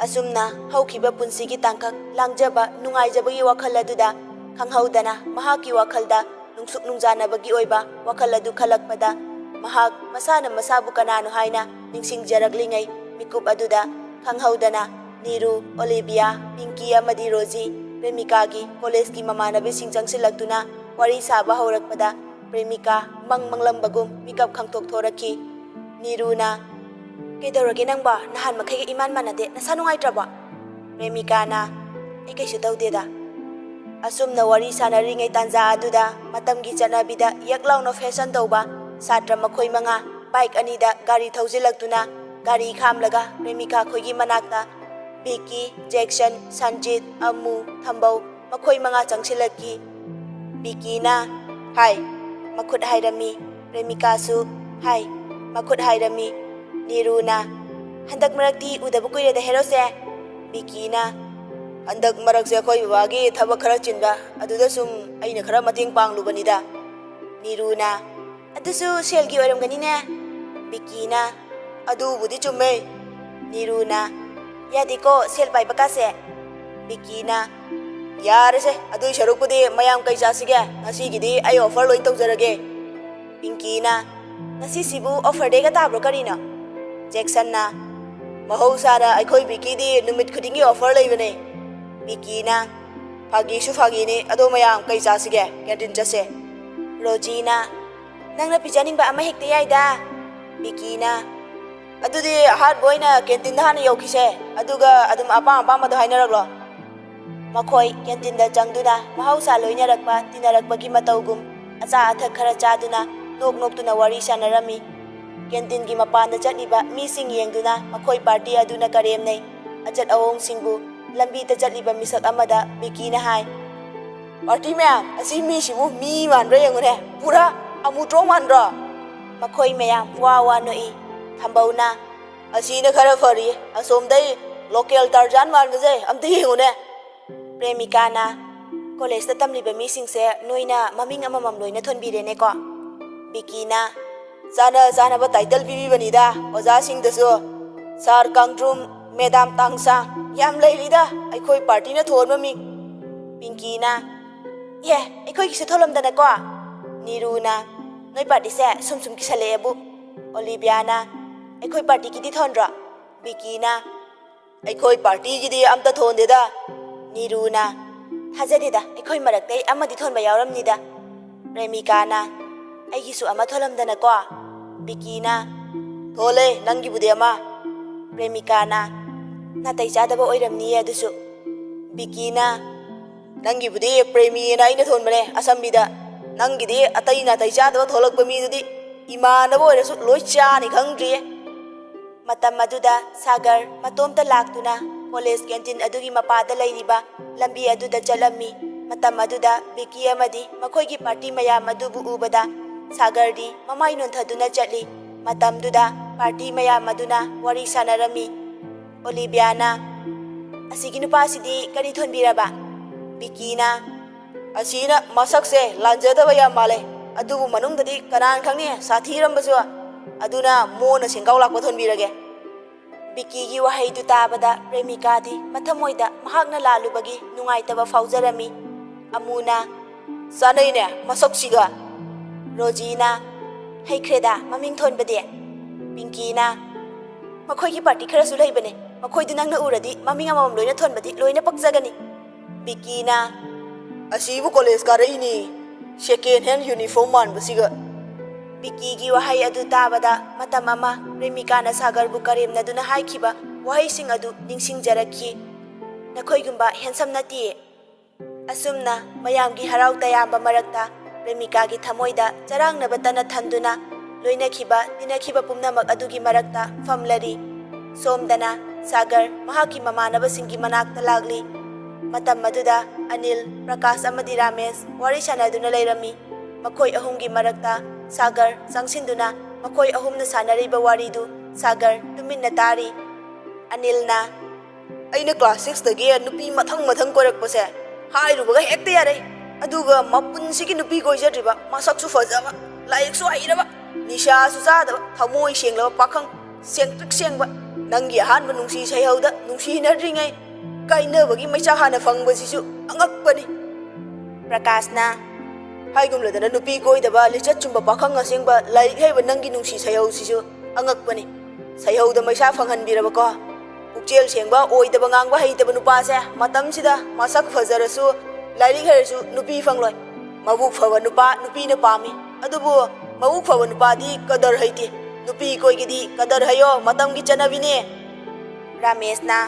ꯑꯁꯨꯝꯅ ꯍꯧꯈꯤꯕ ꯄꯨꯟꯁꯤꯒꯤ ꯇꯥꯡꯀꯛ, ꯂꯥꯡꯖꯕ, ꯅꯨꯡꯉꯥꯏꯖꯕꯒꯤ ꯋꯥꯈꯜ ꯑꯗꯨꯗ ꯈꯪꯍꯧꯗꯅ ꯃꯍꯥꯛꯀꯤ ꯋꯥꯈꯜꯗ ꯅꯨꯡꯁꯨꯛ ꯅꯨꯡꯖꯥꯅꯕꯒꯤ ꯑꯣꯏꯕ ꯋꯥꯈꯜ ꯑꯗꯨ ꯈꯜꯂꯛꯄꯗ, ꯃꯍꯥꯛ ꯃꯁꯥꯅ ꯃꯁꯥꯕꯨ ꯀꯅꯥꯅꯣ ꯍꯥꯏꯅ ꯅꯤꯡꯁꯤꯡꯖꯔꯛꯂꯤꯉꯩ, ꯃꯤꯀꯨꯞ ꯑꯗꯨꯗ ꯈꯪꯍꯧꯗꯅ ꯅꯤꯔꯨ, ꯑꯣꯂꯤꯕꯤꯌꯥ, ꯄꯤꯡꯀꯤ ꯑꯃꯗꯤ ꯔꯣꯖꯤ, ꯄ꯭ꯔꯦꯃꯤꯀꯥꯒꯤ ꯀꯣꯂꯦꯖꯀꯤ ꯃꯃꯥꯟꯅꯕꯤꯁꯤꯡ ꯆꯪꯁꯤꯜꯂꯛꯇꯨꯅ ꯋꯥꯔꯤ ꯁꯥꯕ ꯍꯧꯔꯛꯄꯗ, ꯄ꯭ꯔꯦꯃꯤꯀꯥ ꯃꯪ ꯃꯪꯂꯝꯕꯒꯨꯝ ꯃꯤꯀꯞ ꯈꯪꯊꯣꯛ ꯊꯣꯔꯛꯈꯤ꯫ ꯅꯤꯔꯨꯅ, "ꯀꯩꯗꯧꯔꯒꯦ ꯅꯪꯕꯣ? ꯅꯍꯥꯟ ꯃꯈꯩꯒ ꯏꯃꯥꯟ ꯃꯥꯟꯅꯗꯦ꯫ ꯅꯁꯥ ꯅꯨꯡꯉꯥꯏꯇ꯭ꯔꯕꯣ?" ꯄ꯭ꯔꯦꯃꯤꯀꯥꯅ, "ꯑꯩ ꯀꯩꯁꯨ ꯇꯧꯗꯦꯗ"꯫ ꯑꯁꯨꯝꯅ ꯋꯥꯔꯤ ꯁꯥꯟꯅꯔꯤꯉꯩ ꯇꯥꯟꯖꯥ ꯑꯗꯨꯗ ꯃꯇꯝꯒꯤ ꯆꯠꯅꯕꯤꯗ ꯌꯛ ꯂꯥꯎꯅ ꯐꯦꯁꯟ ꯇꯧꯕ ꯁꯥꯇ꯭ꯔ ꯃꯈꯣꯏ ꯃꯉꯥ ꯕꯥꯏꯛ ꯑꯅꯤꯗ ꯒꯥꯔꯤ ꯊꯧꯖꯤꯜꯂꯛꯇꯨꯅ ꯒꯥꯔꯤ ꯈꯥꯝꯂꯒ ꯄ꯭ꯔꯦꯃꯤꯀꯥ ꯈꯣꯏꯒꯤ ꯃꯅꯥꯛꯇ ꯕꯤꯀꯤ, ꯖꯦꯛꯁꯟ, ꯁꯟꯖꯤꯠ, ꯑꯃꯨ, ꯊꯝꯕꯧ ꯃꯈꯣꯏ ꯃꯉꯥ ꯆꯪꯁꯤꯜꯂꯛꯈꯤ꯫ ꯕꯤꯀꯤꯅ, "ꯍꯥꯏ"꯫ ꯃꯈꯨꯠ ꯍꯥꯏꯔꯝꯃꯤ꯫ ꯄ꯭ꯔꯦꯃꯤꯀꯥꯁꯨ, "ꯍꯥꯏ"꯫ ꯃꯈꯨꯠ ꯍꯥꯏꯔꯝꯃꯤ꯫ ꯅꯤꯔꯨꯅ, "ꯍꯟꯗꯛ ꯃꯔꯛꯇꯤ ꯎꯗꯕ ꯀꯨꯏꯔꯦꯗ ꯍꯦꯔꯣꯁꯦ"꯫ ꯕꯤꯀꯤꯅ, "ꯍꯟꯗꯛ ꯃꯔꯛꯁꯦ ꯑꯩꯈꯣꯏ ꯕꯕꯥꯒꯤ ꯊꯕꯛ ꯈꯔ ꯆꯤꯟꯕ, ꯑꯗꯨꯗ ꯁꯨꯝ ꯑꯩꯅ ꯈꯔ ꯃꯇꯦꯡ ꯄꯥꯡꯂꯨꯕꯅꯤꯗ"꯫ ꯅꯤꯔꯨꯅ, "ꯑꯗꯨꯁꯨ ꯁꯦꯜꯒꯤ ꯑꯣꯏꯔꯝꯒꯅꯤꯅꯦ"꯫ ꯕꯤꯀꯤꯅ, "ꯑꯗꯨꯕꯨꯗꯤ ꯆꯨꯝꯃꯦ"꯫ ꯅꯤꯔꯨꯅ, "ꯌꯥꯗꯦꯀꯣ ꯁꯦꯜ ꯄꯥꯏꯕ ꯀꯥꯁꯦ"꯫ ꯕꯤꯀꯤꯅ, "ꯌꯥꯔꯦꯁꯦ, ꯑꯗꯨꯏ ꯁꯔꯨꯛꯄꯨꯗꯤ ꯃꯌꯥꯝ ꯀꯩ ꯆꯥꯁꯤꯒꯦ? ꯉꯁꯤꯒꯤꯗꯤ ꯑꯩ ꯑꯣꯐꯔ ꯂꯣꯏ ꯇꯧꯖꯔꯒꯦ"꯫ ꯄꯤꯡꯀꯤꯅ, "ꯉꯁꯤꯁꯤꯕꯨ ꯑꯣꯐꯔ ꯗꯦꯒ ꯇꯥꯕ꯭ꯔꯣ ꯀꯔꯤꯅꯣ?" ꯖꯦꯛꯁꯟꯅ, "ꯃꯍꯧꯁꯥꯅ ꯑꯩꯈꯣꯏ ꯕꯤꯀꯤꯗꯤ ꯅꯨꯃꯤꯠ ꯈꯨꯗꯤꯡꯒꯤ ꯑꯣꯐꯔ ꯂꯩꯕꯅꯦ"꯫ ꯕꯤꯀꯤꯅ, "ꯐꯥꯒꯤꯁꯨ ꯐꯥꯒꯤꯅꯤ, ꯑꯗꯣ ꯃꯌꯥꯝ ꯀꯩ ꯆꯥꯁꯤꯒꯦ? ꯀꯦꯟꯇꯤꯟ ꯆꯠꯁꯦ"꯫ ꯔꯣꯖꯤꯅ, "ꯅꯪꯅ ꯄꯤꯖꯅꯤꯡꯕ ꯑꯃ ꯍꯦꯛꯇ ꯌꯥꯏꯗ"꯫ ꯕꯤꯀꯤꯅ, "ꯑꯗꯨꯗꯤ ꯑꯍꯥꯟꯕ ꯑꯣꯏꯅ ꯀꯦꯟꯇꯤꯟꯗ ꯍꯥꯟꯅ ꯌꯧꯈꯤꯁꯦ, ꯑꯗꯨꯒ ꯑꯗꯨꯝ ꯑꯄꯥꯝ ꯑꯄꯥꯝꯕꯗꯣ ꯍꯥꯏꯅꯔꯛꯂꯣ"꯫ ꯃꯈꯣꯏ ꯀꯦꯟꯇꯤꯟꯗ ꯆꯪꯗꯨꯅ ꯃꯍꯧꯁꯥ ꯂꯣꯏꯅꯔꯛꯄ ꯇꯤꯟꯅꯔꯛꯄꯒꯤ ꯃꯇꯧꯒꯨꯝ ꯑꯆꯥ ꯑꯊꯛ ꯈꯔ ꯆꯥꯗꯨꯅ ꯅꯣꯛ ꯅꯣꯛꯇꯨꯅ ꯋꯥꯔꯤ ꯁꯥꯟꯅꯔꯝꯃꯤ꯫ ꯀꯦꯟꯇꯤꯟꯒꯤ ꯃꯄꯥꯟꯗ ꯆꯠꯂꯤꯕ ꯃꯤꯁꯤꯡ ꯌꯦꯡꯗꯨꯅ ꯃꯈꯣꯏ ꯄꯥꯔꯇꯤ ꯑꯗꯨꯅ ꯀꯔꯦꯝꯅꯩ꯫ ꯑꯆꯠ ꯑꯑꯣꯡꯁꯤꯡꯕꯨ ꯂꯝꯕꯤꯗ ꯆꯠꯂꯤꯕ ꯃꯤꯁꯛ ꯑꯃꯗ ꯕꯤꯀꯤꯅ ꯍꯥꯏ, "ꯄꯥꯔꯇꯤ ꯃꯌꯥꯝ, ꯑꯁꯤ ꯃꯤꯁꯤꯕꯨ ꯃꯤ ꯃꯥꯟꯕ꯭ꯔꯥ ꯌꯦꯡꯉꯨꯅꯦ, ꯄꯨꯔꯥ ꯑꯃꯨꯇ꯭ꯔꯣꯡ ꯃꯥꯟꯗ꯭ꯔꯣ?" ꯃꯈꯣꯏ ꯃꯌꯥꯝ ꯋꯥ ꯋꯥ ꯅꯣꯛꯏ꯫ ꯊꯝꯕꯧꯅ, "ꯑꯁꯤꯅ ꯈꯔ ꯐꯔꯤ, ꯑꯁꯣꯝꯗꯩ ꯂꯣꯀꯦꯜ ꯇꯥꯔꯖꯥꯟ ꯃꯥꯟꯕꯁꯦ ꯑꯝꯇ ꯌꯦꯡꯉꯨꯅꯦ꯫" ꯄ꯭ꯔꯦꯃꯤꯀꯥꯅ, "ꯀꯣꯂꯦꯖꯇ ꯇꯝꯂꯤꯕ ꯃꯤꯁꯤꯡꯁꯦ ꯅꯣꯏꯅ ꯃꯃꯤꯡ ꯑꯃꯃꯝ ꯂꯣꯏꯅ ꯊꯣꯟꯕꯤꯔꯦꯅꯦꯀꯣ?" ꯕꯤꯀꯤꯅ, "ꯆꯥꯅ ꯆꯥꯅꯕ ꯇꯥꯏꯇꯜ ꯄꯤꯕꯤꯕꯅꯤꯗ ꯑꯣꯖꯥꯁꯤꯡꯗꯁꯨ꯫ ꯁꯥꯔ ꯀꯥꯡꯗ꯭ꯔꯨꯝ, ꯃꯦꯗꯥꯝ ꯇꯥꯡꯁꯥꯡ, ꯌꯥꯝ ꯂꯩꯔꯤꯗ ꯑꯩꯈꯣꯏ ꯄꯥꯔꯇꯤꯅ ꯊꯣꯟꯕ ꯃꯤꯡ꯫" ꯄꯤꯡꯀꯤꯅ, "ꯑꯦ, ꯑꯩꯈꯣꯏꯒꯤꯁꯨ ꯊꯣꯜꯂꯝꯗꯅꯀꯣ?" ꯅꯤꯔꯨꯅ, "ꯅꯣꯏ ꯄꯥꯔꯇꯤꯁꯦ ꯁꯨꯝ ꯁꯨꯝ ꯀꯤꯁꯜꯂꯛꯑꯦꯕꯨ꯫" ꯑꯣꯂꯤꯕꯤꯌꯥꯅ, "ꯑꯩꯈꯣꯏ ꯄꯥꯔꯇꯤꯒꯤꯗꯤ ꯊꯣꯟꯗ꯭ꯔꯣ?" ꯕꯤꯀꯤꯅ, "ꯑꯩꯈꯣꯏ ꯄꯥꯔꯇꯤꯒꯤꯗꯤ ꯑꯝꯇ ꯊꯣꯟꯗꯦꯗ꯫" ꯅꯤꯔꯨꯅ, "ꯊꯥꯖꯗꯦꯗ, ꯑꯩꯈꯣꯏ ꯃꯔꯛꯇꯩ ꯑꯃꯗꯤ ꯊꯣꯟꯕ ꯌꯥꯎꯔꯝꯅꯤꯗ꯫" ꯄ꯭ꯔꯦꯃꯤꯀꯥꯅ, "ꯑꯩꯒꯤꯁꯨ ꯑꯃ ꯊꯣꯜꯂꯝꯗꯅꯀꯣ?" ꯕꯤꯀꯤꯅ, "ꯊꯣꯜꯂꯦ, ꯅꯪꯒꯤꯕꯨꯗꯤ ꯑꯃ꯫" ꯄ꯭ꯔꯦꯃꯤꯀꯥꯅ, "ꯅꯥꯇꯩ ꯆꯥꯗꯕ ꯑꯣꯏꯔꯝꯅꯤꯌꯦ ꯑꯗꯨꯁꯨ꯫" ꯕꯤꯀꯤꯅ, "ꯅꯪꯒꯤꯕꯨꯗꯤ ꯄ꯭ꯔꯦꯃꯤꯅ ꯑꯩꯅ ꯊꯣꯟꯕꯅꯦ ꯑꯁꯝꯕꯤꯗ꯫ ꯅꯪꯒꯤꯗꯤ ꯑꯇꯩ ꯅꯥꯇꯩ ꯆꯥꯗꯕ ꯊꯣꯛꯂꯛꯄ ꯃꯤꯗꯨꯗꯤ ꯏꯃꯥꯟꯅꯕ ꯑꯣꯏꯔꯁꯨ ꯂꯣꯏ ꯆꯥꯅꯤ ꯈꯪꯗ꯭ꯔꯤꯌꯦ꯫" ꯃꯇꯝ ꯑꯗꯨꯗ ꯁꯥꯒꯔ ꯃꯇꯣꯝꯇ ꯂꯥꯛꯇꯨꯅ ꯀꯣꯂꯦꯖ ꯀꯦꯟꯇꯤꯟ ꯑꯗꯨꯒꯤ ꯃꯄꯥꯗ ꯂꯩꯔꯤꯕ ꯂꯝꯕꯤ ꯑꯗꯨꯗ ꯆꯠꯂꯝꯃꯤ꯫ ꯃꯇꯝ ꯑꯗꯨꯗ ꯕꯤꯀꯤ ꯑꯃꯗꯤ ꯃꯈꯣꯏꯒꯤ ꯄꯥꯔꯇꯤ ꯃꯌꯥꯝ ꯑꯗꯨꯕꯨ ꯎꯕꯗ ꯁꯥꯒꯔꯗꯤ ꯃꯃꯥꯏ ꯅꯣꯟꯊꯗꯨꯅ ꯆꯠꯂꯤ꯫ ꯃꯇꯝꯗꯨꯗ ꯄꯥꯔꯇꯤ ꯃꯌꯥꯝ ꯑꯗꯨꯅ ꯋꯥꯔꯤ ꯁꯥꯟꯅꯔꯝꯃꯤ꯫ ꯑꯣꯂꯤꯕꯤꯌꯥꯅ, "ꯑꯁꯤꯒꯤ ꯅꯨꯄꯥꯁꯤꯗꯤ ꯀꯔꯤ ꯊꯣꯟꯕꯤꯔꯕ?" ꯕꯤꯀꯤꯅ, "ꯑꯁꯤꯅ ꯃꯁꯛꯁꯦ ꯂꯥꯟꯖꯗꯕ ꯌꯥꯝ ꯃꯥꯜꯂꯦ, ꯑꯗꯨꯕꯨ ꯃꯅꯨꯡꯗꯗꯤ ꯀꯅꯥꯅ ꯈꯪꯅꯤ, ꯁꯥꯊꯤꯔꯝꯕꯁꯨ꯫ ꯑꯗꯨꯅ ꯃꯣꯟꯅ ꯁꯦꯡꯒꯥꯎ ꯂꯥꯛꯄ ꯊꯣꯟꯕꯤꯔꯒꯦ꯫" ꯕꯤꯀꯤꯒꯤ ꯋꯥꯍꯩꯗꯨ ꯇꯥꯕꯗ ꯄ꯭ꯔꯦꯃꯤꯀꯥꯗꯤ ꯃꯊꯃꯣꯏꯗ ꯃꯍꯥꯛꯅ ꯂꯥꯜꯂꯨꯕꯒꯤ ꯅꯨꯡꯉꯥꯏꯇꯕ ꯐꯥꯎꯖꯔꯝꯃꯤ꯫ ꯑꯃꯨꯅ, "ꯆꯥꯅꯩꯅꯦ ꯃꯁꯛꯁꯤꯒ꯫" ꯔꯣꯖꯤꯅ, "ꯍꯩꯈ꯭ꯔꯦꯗ ꯃꯃꯤꯡ ꯊꯣꯟꯕꯗꯤ꯫" ꯄꯤꯡꯀꯤꯅ, "ꯃꯈꯣꯏꯒꯤ ꯄꯥꯔꯇꯤ ꯈꯔꯁꯨ ꯂꯩꯕꯅꯦ, ꯃꯈꯣꯏꯗꯨ ꯅꯪꯅ ꯎꯔꯗꯤ ꯃꯃꯤꯡ ꯑꯃꯃꯝ ꯂꯣꯏꯅ ꯊꯣꯟꯕꯗꯤ ꯂꯣꯏꯅ ꯄꯛꯆꯒꯅꯤ꯫" ꯕꯤꯀꯤꯅ, "ꯑꯁꯤꯕꯨ ꯀꯣꯂꯦꯖ ꯀꯥꯔꯛꯏꯅꯦ, ꯁꯦꯀꯦꯟ ꯍꯦꯟ ꯌꯨꯅꯤꯐꯣꯔꯝ ꯃꯥꯟꯕꯁꯤꯒ꯫" ꯕꯤꯀꯤꯒꯤ ꯋꯥꯍꯩ ꯑꯗꯨ ꯇꯥꯕꯗ ꯃꯇꯝ ꯑꯃ ꯄ꯭ꯔꯦꯃꯤꯀꯥꯅ ꯁꯥꯒꯔꯕꯨ ꯀꯔꯦꯝꯅꯗꯨꯅ ꯍꯥꯏꯈꯤꯕ ꯋꯥꯍꯩꯁꯤꯡ ꯑꯗꯨ ꯅꯤꯡꯁꯤꯡꯖꯔꯛꯈꯤ꯫ "ꯅꯈꯣꯏꯒꯨꯝꯕ ꯍꯦꯟꯁꯝ ꯅꯠꯇꯤꯌꯦ꯫" ꯑꯁꯨꯝꯅ ꯃꯌꯥꯝꯒꯤ ꯍꯔꯥꯎ ꯇꯌꯥꯝꯕ ꯃꯔꯛꯇ ꯄ꯭ꯔꯦꯃꯤꯀꯥꯒꯤ ꯊꯃꯣꯏꯗ ꯆꯔꯥꯡꯅꯕ ꯇꯅ ꯊꯟꯗꯨꯅ ꯂꯣꯏꯅꯈꯤꯕ ꯇꯤꯟꯅꯈꯤꯕ ꯄꯨꯝꯅꯃꯛ ꯑꯗꯨꯒꯤ ꯃꯔꯛꯇ ꯐꯝꯂꯔꯤ꯫ ꯁꯣꯝꯗꯅ ꯁꯥꯒꯔ ꯃꯍꯥꯛꯀꯤ ꯃꯃꯥꯟꯅꯕꯁꯤꯡꯒꯤ ꯃꯅꯥꯛꯇ ꯂꯥꯛꯂꯤ꯫ ꯃꯇꯝ ꯑꯗꯨꯗ ꯑꯅꯤꯜ, ꯄ꯭ꯔꯀꯥꯁ ꯑꯃꯗꯤ ꯔꯥꯃꯦꯁ ꯋꯥꯔꯤ ꯁꯥꯅꯗꯨꯅ ꯂꯩꯔꯝꯃꯤ꯫ ꯃꯈꯣꯏ ꯑꯍꯨꯝꯒꯤ ꯃꯔꯛꯇ ꯁꯥꯒꯔ ꯆꯪꯁꯤꯟꯗꯨꯅ ꯃꯈꯣꯏ ꯑꯍꯨꯝꯅ ꯁꯥꯟꯅꯔꯤꯕ ꯋꯥꯔꯤꯗꯨ ꯁꯥꯒꯔ ꯇꯨꯃꯤꯟꯅ ꯇꯥꯔꯤ꯫ ꯑꯅꯤꯜꯅ, "ꯑꯩꯅ ꯀ꯭ꯂꯥꯁ ꯁꯤꯛꯁꯇꯒꯤ ꯅꯨꯄꯤ ꯃꯊꯪ ꯃꯊꯪ ꯀꯣꯏꯔꯛꯄꯁꯦ ꯍꯥꯏꯔꯨꯕꯒ ꯍꯦꯛꯇ ꯌꯥꯔꯛꯏ꯫ ꯑꯗꯨꯒ ꯃꯄꯨꯟꯁꯤꯒꯤ ꯅꯨꯄꯤ ꯀꯣꯏꯖꯗ꯭ꯔꯤꯕ, ꯃꯁꯛꯁꯨ ꯐꯖꯕ, ꯂꯥꯏꯔꯤꯛꯁꯨ ꯍꯩꯔꯕ, ꯅꯤꯁꯥꯁꯨ ꯆꯥꯗꯕ, ꯊꯃꯣꯏ ꯁꯦꯡꯂꯕ ꯄꯥꯈꯪ ꯁꯦꯡ ꯇ꯭ꯔꯤꯛ ꯁꯦꯡꯕ ꯅꯪꯒꯤ ꯑꯍꯥꯟꯕ ꯅꯨꯡꯁꯤ ꯁꯩꯍꯧꯗ ꯅꯨꯡꯁꯤꯅꯗ꯭ꯔꯤꯉꯩ ꯀꯥꯏꯅꯕꯒꯤ ꯃꯩꯆꯥꯛ ꯍꯥꯟꯅ ꯐꯪꯕꯁꯤꯁꯨ ꯑꯉꯛꯄꯅꯤ꯫" ꯄ꯭ꯔꯀꯥꯁꯅ, "ꯍꯥꯏꯒꯨꯝꯂꯗꯅ ꯅꯨꯄꯤ ꯀꯣꯏꯗꯕ ꯂꯤꯆꯠ ꯆꯨꯝꯕ ꯄꯥꯈꯪ ꯑꯁꯦꯡꯕ ꯂꯥꯏꯔꯤꯛ ꯍꯩꯕ ꯅꯪꯒꯤ ꯅꯨꯡꯁꯤ ꯁꯩꯍꯧꯁꯤꯁꯨ ꯑꯉꯛꯄꯅꯤ꯫ ꯁꯩꯍꯧꯗ ꯃꯩꯁꯥ ꯐꯪꯍꯟꯕꯤꯔꯕꯀꯣ꯫ ꯄꯨꯛꯆꯦꯜ ꯁꯦꯡꯕ ꯑꯣꯏꯗꯕ ꯉꯥꯡꯕ ꯍꯩꯇꯕ ꯅꯨꯄꯥꯁꯦ ꯃꯇꯝꯁꯤꯗ ꯃꯁꯛ ꯐꯖꯔꯁꯨ ꯂꯥꯏꯔꯤꯛ ꯍꯩꯔꯁꯨ ꯅꯨꯄꯤ ꯐꯪꯂꯣꯏ꯫ ꯃꯕꯨꯛ ꯐꯕ ꯅꯨꯄꯥ ꯅꯨꯄꯤꯅ ꯄꯥꯝꯃꯤ꯫ ꯑꯗꯨꯕꯨ ꯃꯕꯨꯛ ꯐꯕ ꯅꯨꯄꯥꯗꯤ ꯀꯗꯔ ꯍꯩꯇꯦ꯫ ꯅꯨꯄꯤ ꯀꯣꯏꯒꯦꯗꯤ ꯀꯗꯔ ꯍꯩꯌꯣ, ꯃꯇꯝꯒꯤ ꯆꯠꯅꯕꯤꯅꯦ꯫" ꯔꯥꯃꯦꯁꯅ,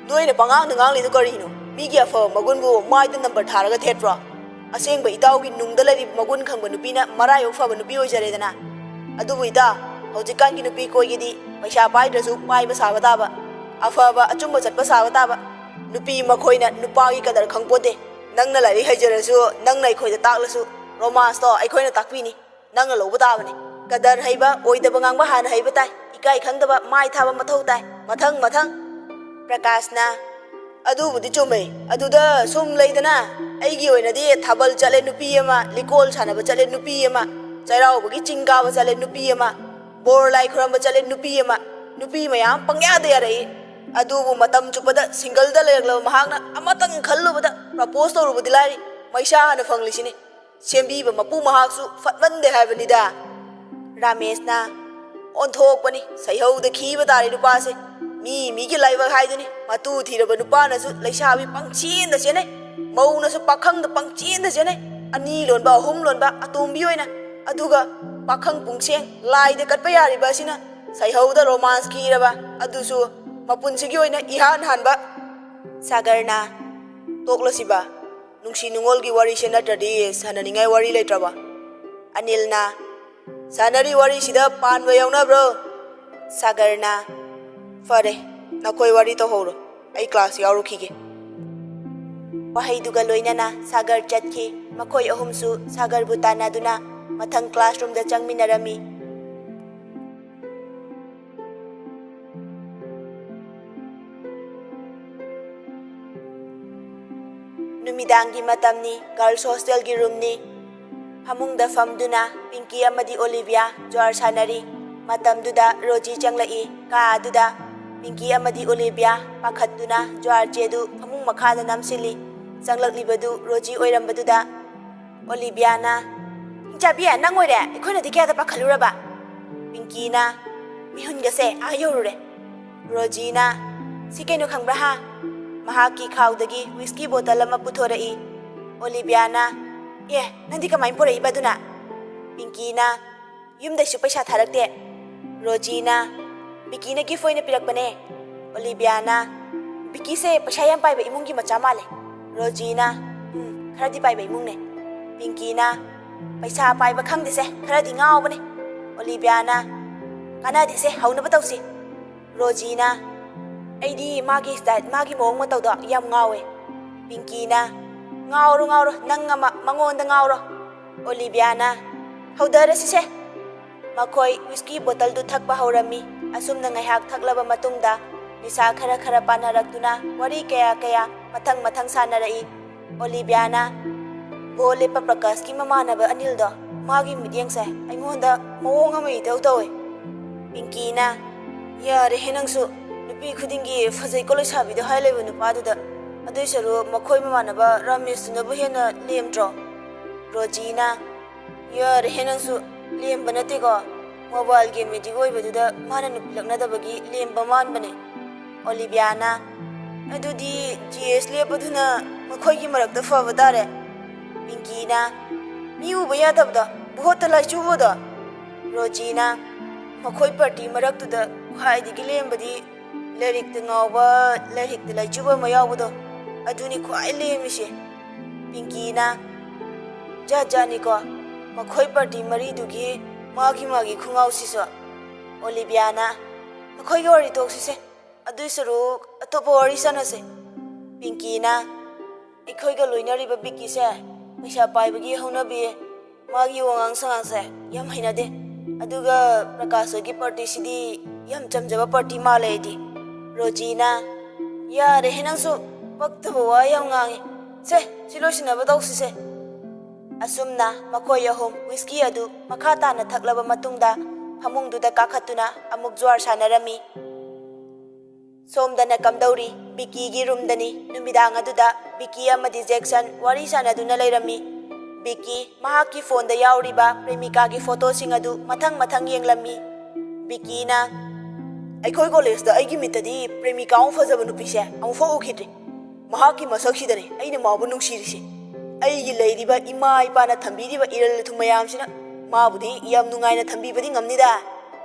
"ꯅꯣꯏꯅ ꯄꯉꯥꯡꯗ ꯉꯥꯡꯂꯤꯗꯨ ꯀꯔꯤꯅꯣ? ꯃꯤꯒꯤ ꯑꯐꯕ ꯃꯒꯨꯟꯕꯨ ꯃꯥꯏꯗ ꯅꯝꯕꯔ ꯊꯥꯔꯒ ꯊꯦꯠꯄ꯭ꯔꯣ? ꯑꯁꯦꯡꯕ ꯏꯇꯥꯎꯒꯤ ꯅꯨꯡꯗ ꯂꯩꯔꯤꯕ ꯃꯒꯨꯟ ꯈꯪꯕ ꯅꯨꯄꯤꯅ ꯃꯔꯥꯏꯕꯛ ꯐꯕ ꯅꯨꯄꯤ ꯑꯣꯏꯖꯔꯦꯗꯅ꯫ ꯑꯗꯨꯕꯨ ꯏꯇꯥ, ꯍꯧꯖꯤꯛꯀꯥꯟꯒꯤ ꯅꯨꯄꯤ ꯀꯣꯏꯒꯦꯗꯤ ꯄꯩꯁꯥ ꯄꯥꯏꯗ꯭ꯔꯁꯨ ꯄꯥꯏꯕ ꯁꯥꯕ ꯇꯥꯕ, ꯑꯐꯕ ꯑꯆꯨꯝꯕ ꯆꯠꯄ ꯁꯥꯕ ꯇꯥꯕ꯫ ꯅꯨꯄꯤ ꯃꯈꯣꯏꯅ ꯅꯨꯄꯥꯒꯤ ꯀꯗꯔ ꯈꯪꯄꯣꯟꯇꯦ꯫ ꯅꯪꯅ ꯂꯥꯏꯔꯤꯛ ꯍꯩꯖꯔꯁꯨ, ꯅꯪꯅ ꯑꯩꯈꯣꯏꯗ ꯇꯥꯛꯂꯁꯨ, ꯔꯣꯃꯥꯟꯁꯇꯣ ꯑꯩꯈꯣꯏꯅ ꯇꯥꯛꯄꯤꯅꯤ꯫ ꯅꯪꯅ ꯂꯧꯕ ꯇꯥꯕꯅꯤ꯫ ꯀꯗꯔ ꯍꯩꯕ, ꯑꯣꯏꯗꯕ ꯉꯥꯡꯕ ꯍꯥꯟꯅ ꯍꯩꯕ ꯇꯥꯏ꯫ ꯏꯀꯥꯏ ꯈꯪꯗꯕ, ꯃꯥꯏ ꯊꯥꯕ ꯃꯊꯧ ꯇꯥꯏ꯫ ꯃꯊꯪ, ꯃꯊꯪ꯫" ꯄ꯭ꯔꯀꯥꯁꯅ, "ꯑꯗꯨꯕꯨꯗꯤ ꯆꯨꯝꯃꯦ꯫ ꯑꯗꯨꯗ ꯁꯨꯝ ꯂꯩꯗꯅ, ꯑꯩꯒꯤ ꯑꯣꯏꯅꯗꯤ ꯊꯥꯕꯜ ꯆꯠꯂꯦ ꯅꯨꯄꯤ ꯑꯃ, ꯂꯤꯀꯣꯜ ꯁꯥꯟꯅꯕ ꯆꯠꯂꯦ ꯅꯨꯄꯤ ꯑꯃ, ꯆꯩꯔꯥꯎꯕꯒꯤ ꯆꯤꯡ ꯀꯥꯕ ꯆꯠꯂꯦ ꯅꯨꯄꯤ ꯑꯃ, ꯕꯣꯔ ꯂꯥꯏ ꯈꯨꯔꯝꯕ ꯆꯠꯂꯦ ꯅꯨꯄꯤ ꯑꯃ, ꯅꯨꯄꯤ ꯃꯌꯥꯝ ꯄꯪꯌꯥꯗ ꯌꯥꯔꯛꯏ꯫ ꯑꯗꯨꯕꯨ ꯃꯇꯝ ꯆꯨꯞꯄꯗ ꯁꯤꯡꯒꯜꯗ ꯂꯩꯔꯛꯂꯕ ꯃꯍꯥꯛꯅ ꯑꯃꯇꯪ ꯈꯜꯂꯨꯕꯗ ꯄ꯭ꯔꯄꯣꯁ ꯇꯧꯔꯨꯕꯗꯤ ꯂꯥꯏꯔꯤ, ꯃꯩꯁꯥ ꯍꯥꯟꯅ ꯐꯪꯂꯤꯁꯤꯅꯤ꯫ ꯁꯦꯝꯕꯤꯕ ꯃꯄꯨ ꯃꯍꯥꯛꯁꯨ ꯐꯠꯃꯟꯗꯦ ꯍꯥꯏꯕꯅꯤꯗ꯫" ꯔꯥꯃꯦꯁꯅ, "ꯑꯣꯟꯊꯣꯛꯄꯅꯤ, ꯁꯩꯍꯧꯗ ꯈꯤꯕ ꯇꯥꯔꯦ ꯅꯨꯄꯥꯁꯦ꯫ ꯃꯤ ꯃꯤꯒꯤ ꯂꯥꯏꯕꯛ ꯍꯥꯏꯗꯨꯅꯤ꯫ ꯃꯇꯨ ꯊꯤꯔꯕ ꯅꯨꯄꯥꯅꯁꯨ ꯂꯩꯁꯥꯕꯤ ꯄꯪꯆꯦꯟꯗ ꯆꯦꯟꯅꯩ, ꯃꯧꯅꯁꯨ ꯄꯥꯈꯪꯗ ꯄꯪꯆꯦꯟꯗ ꯆꯦꯟꯅꯩ, ꯑꯅꯤ ꯂꯣꯟꯕ ꯑꯍꯨꯝ ꯂꯣꯟꯕ ꯑꯇꯣꯝꯕꯤ ꯑꯣꯏꯅ꯫ ꯑꯗꯨꯒ ꯄꯥꯈꯪ ꯄꯨꯡꯁꯦꯡ ꯂꯥꯏꯗ ꯀꯠꯄ ꯌꯥꯔꯤꯕ ꯑꯁꯤꯅ ꯁꯩꯍꯧꯗ ꯔꯣꯃꯥꯟꯁ ꯈꯤꯔꯕ, ꯑꯗꯨꯁꯨ ꯃꯄꯨꯟꯁꯤꯒꯤ ꯑꯣꯏꯅ ꯏꯍꯥꯟ ꯍꯥꯟꯕ꯫" ꯁꯥꯒꯔꯅ, "ꯇꯣꯛꯂꯁꯤꯕ, ꯅꯨꯡꯁꯤ ꯅꯨꯡꯉꯣꯜꯒꯤ ꯋꯥꯔꯤꯁꯦ ꯅꯠꯇ꯭ꯔꯗꯤ ꯁꯥꯟꯅꯅꯤꯡꯉꯥꯏ ꯋꯥꯔꯤ ꯂꯩꯇ꯭ꯔꯕ?" ꯑꯅꯤꯜꯅ, "ꯁꯥꯟꯅꯔꯤ ꯋꯥꯔꯤꯁꯤꯗ ꯄꯥꯟꯕ ꯌꯥꯎꯅꯕ꯭ꯔꯣ?" ꯁꯥꯒꯔꯅ, ꯐꯔꯦ, ꯅꯈꯣꯏ ꯋꯥꯔꯤ ꯇꯧꯍꯧꯔꯣ, ꯑꯩ ꯀ꯭ꯂꯥꯁ ꯌꯥꯎꯔꯨꯈꯤꯒꯦ꯫ ꯋꯥꯍꯩꯗꯨꯒ ꯂꯣꯏꯅꯅ ꯁꯥꯒꯔ ꯆꯠꯈꯤ꯫ ꯃꯈꯣꯏ ꯑꯍꯨꯝꯁꯨ ꯁꯥꯒꯔꯕꯨ ꯇꯥꯟꯅꯗꯨꯅ ꯃꯊꯪ ꯀ꯭ꯂꯥꯁꯔꯨꯝꯗ ꯆꯪꯃꯤꯟꯅꯔꯝꯃꯤ꯫ ꯅꯨꯃꯤꯗꯥꯡꯒꯤ ꯃꯇꯝꯅꯤ꯫ ꯒꯥꯔꯜꯁ ꯍꯣꯁꯇꯦꯜꯒꯤ ꯔꯨꯝꯅꯤ꯫ ꯐꯃꯨꯡꯗ ꯐꯝꯗꯨꯅ ꯄꯤꯡꯀꯤ ꯑꯃꯗꯤ ꯑꯣꯂꯤꯚꯤꯌꯥ ꯖ꯭ꯋꯥꯔ ꯁꯥꯟꯅꯔꯤ꯫ ꯃꯇꯝꯗꯨꯗ ꯔꯣꯖꯤ ꯆꯪꯂꯛꯏ꯫ ꯀꯥ ꯑꯗꯨꯗ ꯄꯤꯡꯀꯤ ꯑꯃꯗꯤ ꯑꯣꯂꯤꯚꯤꯌꯥ ꯄꯥꯈꯠꯇꯨꯅ ꯖ꯭ꯋꯥꯔ ꯆꯦꯗꯨ ꯐꯃꯨꯡ ꯃꯈꯥꯗ ꯅꯝꯁꯤꯜꯂꯤ꯫ ꯆꯪꯂꯛꯂꯤꯕꯗꯨ ꯔꯣꯖꯤ ꯑꯣꯏꯔꯝꯕꯗꯨꯗ ꯑꯣꯂꯤꯚꯤꯌꯥꯅ, "ꯍꯤꯡꯆꯥꯕꯤ, ꯅꯪ ꯑꯣꯏꯔꯦ? ꯑꯩꯈꯣꯏꯅꯗꯤ ꯀꯌꯥꯗ ꯄꯥꯈꯠꯂꯨꯔꯕ?" ꯄꯤꯡꯀꯤꯅ, "ꯃꯤꯍꯨꯟꯒꯁꯦ ꯑꯥ ꯌꯧꯔꯨꯔꯦ꯫" ꯔꯣꯖꯤꯅ, "ꯁꯤ ꯀꯩꯅꯣ ꯈꯪꯕ꯭ꯔꯥ ꯍꯥ?" ꯃꯍꯥꯛꯀꯤ ꯈꯥꯎꯗꯒꯤ ꯋꯤꯁꯀꯤ ꯕꯣꯇꯜ ꯑꯃ ꯄꯨꯊꯣꯔꯛꯏ꯫ ꯑꯣꯂꯤꯚꯤꯌꯥꯅ, "ꯑꯦ, ꯅꯪꯗꯤ ꯀꯃꯥꯏꯅ ꯄꯨꯔꯛꯏꯕ ꯑꯗꯨꯅ?" ꯄꯤꯡꯀꯤꯅ, "ꯌꯨꯝꯗꯩꯁꯨ ꯄꯩꯁꯥ ꯊꯥꯔꯛꯇꯦ꯫" ꯔꯣꯖꯤꯅ, "ꯕꯤꯀꯤꯅ ꯒꯤꯐ ꯑꯣꯏꯅ ꯄꯤꯔꯛꯄꯅꯦ꯫" ꯑꯣꯂꯤꯚꯤꯌꯥꯅ, "ꯕꯤꯀꯤꯁꯦ ꯄꯩꯁꯥ ꯌꯥꯝ ꯄꯥꯏꯕ ꯏꯃꯨꯡꯒꯤ ꯃꯆꯥ ꯃꯥꯜꯂꯦ꯫" ꯔꯣꯖꯤꯅ, "ꯎꯝ, ꯈꯔꯗꯤ ꯄꯥꯏꯕ ꯏꯃꯨꯡꯅꯦ꯫" ꯄꯤꯡꯀꯤꯅ, "ꯄꯩꯁꯥ ꯄꯥꯏꯕ ꯈꯪꯗꯦꯁꯦ, ꯈꯔꯗꯤ ꯉꯥꯎꯕꯅꯦ꯫" ꯑꯣꯂꯤꯚꯤꯌꯥꯅ, "ꯀꯥꯟꯅꯗꯦꯁꯦ, ꯍꯧꯅꯕ ꯇꯧꯁꯤ꯫" ꯔꯣꯖꯤꯅ, "ꯑꯩꯗꯤ ꯃꯥꯒꯤ ꯁ꯭ꯇꯥꯏꯜ, ꯃꯥꯒꯤ ꯃꯑꯣꯡ ꯃꯇꯧꯗꯣ ꯌꯥꯝ ꯉꯥꯎꯋꯦ꯫" ꯄꯤꯡꯀꯤꯅ, "ꯉꯥꯎꯔꯣ, ꯉꯥꯎꯔꯣ, ꯅꯪ ꯑꯃ ꯃꯉꯣꯟꯗ ꯉꯥꯎꯔꯣ꯫" ꯑꯣꯂꯤꯚꯤꯌꯥꯅ, "ꯍꯧꯗꯔꯁꯤꯁꯦ꯫" ꯃꯈꯣꯏ ꯋꯤꯁꯀꯤ ꯕꯣꯇꯜꯗꯨ ꯊꯛꯄ ꯍꯧꯔꯝꯃꯤ꯫ ꯑꯁꯨꯝꯅ ꯉꯥꯏꯍꯥꯛ ꯊꯛꯂꯕ ꯃꯇꯨꯡꯗ ꯅꯤꯁꯥ ꯈꯔ ꯈꯔ ꯄꯥꯟꯅꯔꯛꯇꯨꯅ ꯋꯥꯔꯤ ꯀꯌꯥ ꯀꯌꯥ ꯃꯊꯪ ꯃꯊꯪ ꯁꯥꯟꯅꯔꯛꯏ꯫ ꯑꯣꯂꯤꯚꯤꯌꯥꯅ, "ꯕꯣ ꯂꯦꯞꯄ ꯄ꯭ꯔꯀꯥꯁꯀꯤ ꯃꯃꯥꯟꯅꯕ ꯑꯅꯤꯜꯗꯣ, ꯃꯥꯒꯤ ꯃꯤꯠꯌꯦꯡꯁꯦ ꯑꯩꯉꯣꯟꯗ ꯃꯑꯣꯡ ꯑꯃ ꯏꯇꯧ ꯇꯧꯋꯦ꯫" ꯄꯤꯡꯀꯤꯅ, "ꯌꯥꯔꯦꯍꯦ ꯅꯪꯁꯨ, ꯅꯨꯄꯤ ꯈꯨꯗꯤꯡꯒꯤ ꯐꯖꯩꯀꯣ ꯂꯩꯁꯥꯕꯤꯗꯣ ꯍꯥꯏ ꯂꯩꯕ ꯅꯨꯄꯥꯗꯨꯗ꯫ ꯑꯗꯨꯏ ꯁꯔꯨꯛ ꯃꯈꯣꯏ ꯃꯃꯥꯟꯅꯕ ꯔꯥꯃꯦꯁꯇꯨꯅꯕꯨ ꯍꯦꯟꯅ ꯂꯦꯝꯗ꯭ꯔꯣ?" ꯔꯣꯖꯤꯅ, "ꯌꯥꯔꯦꯍꯦ ꯅꯪꯁꯨ, ꯂꯦꯝꯕ ꯅꯠꯇꯦꯀꯣ, ꯃꯣꯕꯥꯏꯜ ꯒꯦꯝ ꯑꯦꯗꯤꯛ ꯑꯣꯏꯕꯗꯨꯗ ꯃꯥꯅ ꯅꯨꯄꯤ ꯂꯛꯅꯗꯕꯒꯤ ꯂꯦꯝꯕ ꯃꯥꯟꯕꯅꯦ꯫" ꯑꯣꯂꯤꯚꯤꯌꯥꯅ, "ꯑꯗꯨꯗꯤ ꯖꯤ ꯑꯦꯁ ꯂꯦꯞꯄꯗꯨꯅ ꯃꯈꯣꯏꯒꯤ ꯃꯔꯛꯇ ꯐꯕ ꯇꯥꯔꯦ꯫" ꯄꯤꯡꯀꯤꯅ, "ꯃꯤ ꯎꯕ ꯌꯥꯗꯕꯗꯣ, ꯚꯣꯠꯇ ꯂꯥꯏꯆꯨꯕꯗꯣ꯫" ꯔꯣꯖꯤꯅ, "ꯃꯈꯣꯏ ꯄꯥꯔꯇꯤ ꯃꯔꯛꯇꯨꯗ ꯈ꯭ꯋꯥꯏꯗꯒꯤ ꯂꯦꯝꯕꯗꯤ ꯂꯥꯏꯔꯤꯛꯇ ꯉꯥꯎꯕ, ꯂꯥꯏꯔꯤꯛꯇ ꯂꯥꯏꯆꯨꯕ ꯑꯃ ꯌꯥꯎꯕꯗꯣ, ꯑꯗꯨꯅꯤ ꯈ꯭ꯋꯥꯏ ꯂꯦꯝꯃꯤꯁꯦ꯫" ꯄꯤꯡꯀꯤꯅ, "ꯖꯥꯠ ꯖꯥꯠꯅꯤꯀꯣ, ꯃꯈꯣꯏ ꯄꯥꯔꯇꯤ ꯃꯔꯤꯗꯨꯒꯤ ꯃꯥꯒꯤ ꯃꯥꯒꯤ ꯈꯣꯡꯒ꯭ꯔꯥꯎꯁꯤꯁꯨ꯫" ꯑꯣꯂꯤꯚꯤꯌꯥꯅ, ꯑꯩꯈꯣꯏꯒꯤ ꯋꯥꯔꯤ ꯇꯣꯛꯁꯤꯁꯦ꯫ ꯑꯗꯨꯏ ꯁꯔꯨꯛ ꯑꯇꯣꯞꯄ ꯋꯥꯔꯤ ꯁꯥꯟꯅꯁꯦ꯫ ꯄꯤꯡꯀꯤꯅ, "ꯑꯩꯈꯣꯏꯒ ꯂꯣꯏꯅꯔꯤꯕ ꯕꯤꯀꯤꯁꯦ ꯄꯩꯁꯥ ꯄꯥꯏꯕꯒꯤ ꯍꯧꯅꯕꯤ, ꯃꯥꯒꯤ ꯋꯥꯉꯥꯡ ꯁꯉꯥꯡꯁꯦ ꯌꯥꯝ ꯍꯩꯅꯗꯦ꯫ ꯑꯗꯨꯒ ꯄ꯭ꯔꯀꯥꯁ ꯍꯣꯏꯒꯤ ꯄꯥꯔꯇꯤꯁꯤꯗꯤ ꯌꯥꯝ ꯆꯝꯖꯕ ꯄꯥꯔꯇꯤ ꯃꯥꯜꯂꯦ ꯑꯩꯗꯤ꯫" ꯔꯣꯖꯤꯅ, "ꯌꯥꯔꯦꯍꯦ ꯅꯪꯁꯨ, ꯄꯛꯇꯕ ꯋꯥ ꯌꯥꯝ ꯉꯥꯡꯉꯤ꯫ ꯁꯦ, ꯁꯤ ꯂꯣꯏꯁꯤꯟꯅꯕ ꯇꯧꯁꯤꯁꯦ꯫" ꯑꯁꯨꯝꯅ ꯃꯈꯣꯏ ꯑꯍꯨꯝ ꯋꯤꯁꯀꯤ ꯑꯗꯨ ꯃꯈꯥ ꯇꯥꯅ ꯊꯛꯂꯕ ꯃꯇꯨꯡꯗ ꯐꯃꯨꯡꯗꯨꯗ ꯀꯥꯈꯠꯇꯨꯅ ꯑꯃꯨꯛ ꯖ꯭ꯋꯥꯔ ꯁꯥꯟꯅꯔꯝꯃꯤ꯫ ꯁꯣꯝꯗꯅ ꯀꯝꯗꯧꯔꯤ? ꯕꯤꯀꯤꯒꯤ ꯔꯨꯝꯗꯅꯤ꯫ ꯅꯨꯃꯤꯗꯥꯡ ꯑꯗꯨꯗ ꯕꯤꯀꯤ ꯑꯃꯗꯤ ꯖꯦꯛꯁꯟ ꯋꯥꯔꯤ ꯁꯥꯟꯅꯗꯨꯅ ꯂꯩꯔꯝꯃꯤ꯫ ꯕꯤꯀꯤ ꯃꯍꯥꯛꯀꯤ ꯐꯣꯟꯗ ꯌꯥꯎꯔꯤꯕ ꯄ꯭ꯔꯦꯃꯤꯀꯥꯒꯤ ꯐꯣꯇꯣꯁꯤꯡ ꯑꯗꯨ ꯃꯊꯪ ꯃꯊꯪ ꯌꯦꯡꯂꯝꯃꯤ꯫ ꯕꯤꯀꯤꯅ, "ꯑꯩꯈꯣꯏ ꯀꯣꯂꯦꯖꯇ ꯑꯩꯒꯤ ꯃꯤꯠꯇꯗꯤ ꯄ꯭ꯔꯦꯃꯤꯀꯥꯃꯨꯛ ꯐꯖꯕ ꯅꯨꯄꯤꯁꯦ ꯑꯃꯨꯛꯐꯥꯎ ꯎꯈꯤꯗ꯭ꯔꯤ꯫ ꯃꯍꯥꯛꯀꯤ ꯃꯁꯛꯁꯤꯗꯅꯤ ꯑꯩꯅ ꯃꯥꯕꯨ ꯅꯨꯡꯁꯤꯔꯤꯁꯦ꯫ ꯑꯩꯒꯤ ꯂꯩꯔꯤꯕ ꯏꯃꯥ ꯏꯄꯥꯅ ꯊꯝꯕꯤꯔꯤꯕ ꯏꯔꯜ ꯏꯊꯨꯝ ꯃꯌꯥꯝꯁꯤꯅ ꯃꯥꯕꯨꯗꯤ ꯌꯥꯝ ꯅꯨꯡꯉꯥꯏꯅ ꯊꯝꯕꯤꯕꯗꯤ ꯉꯝꯅꯤꯗ꯫"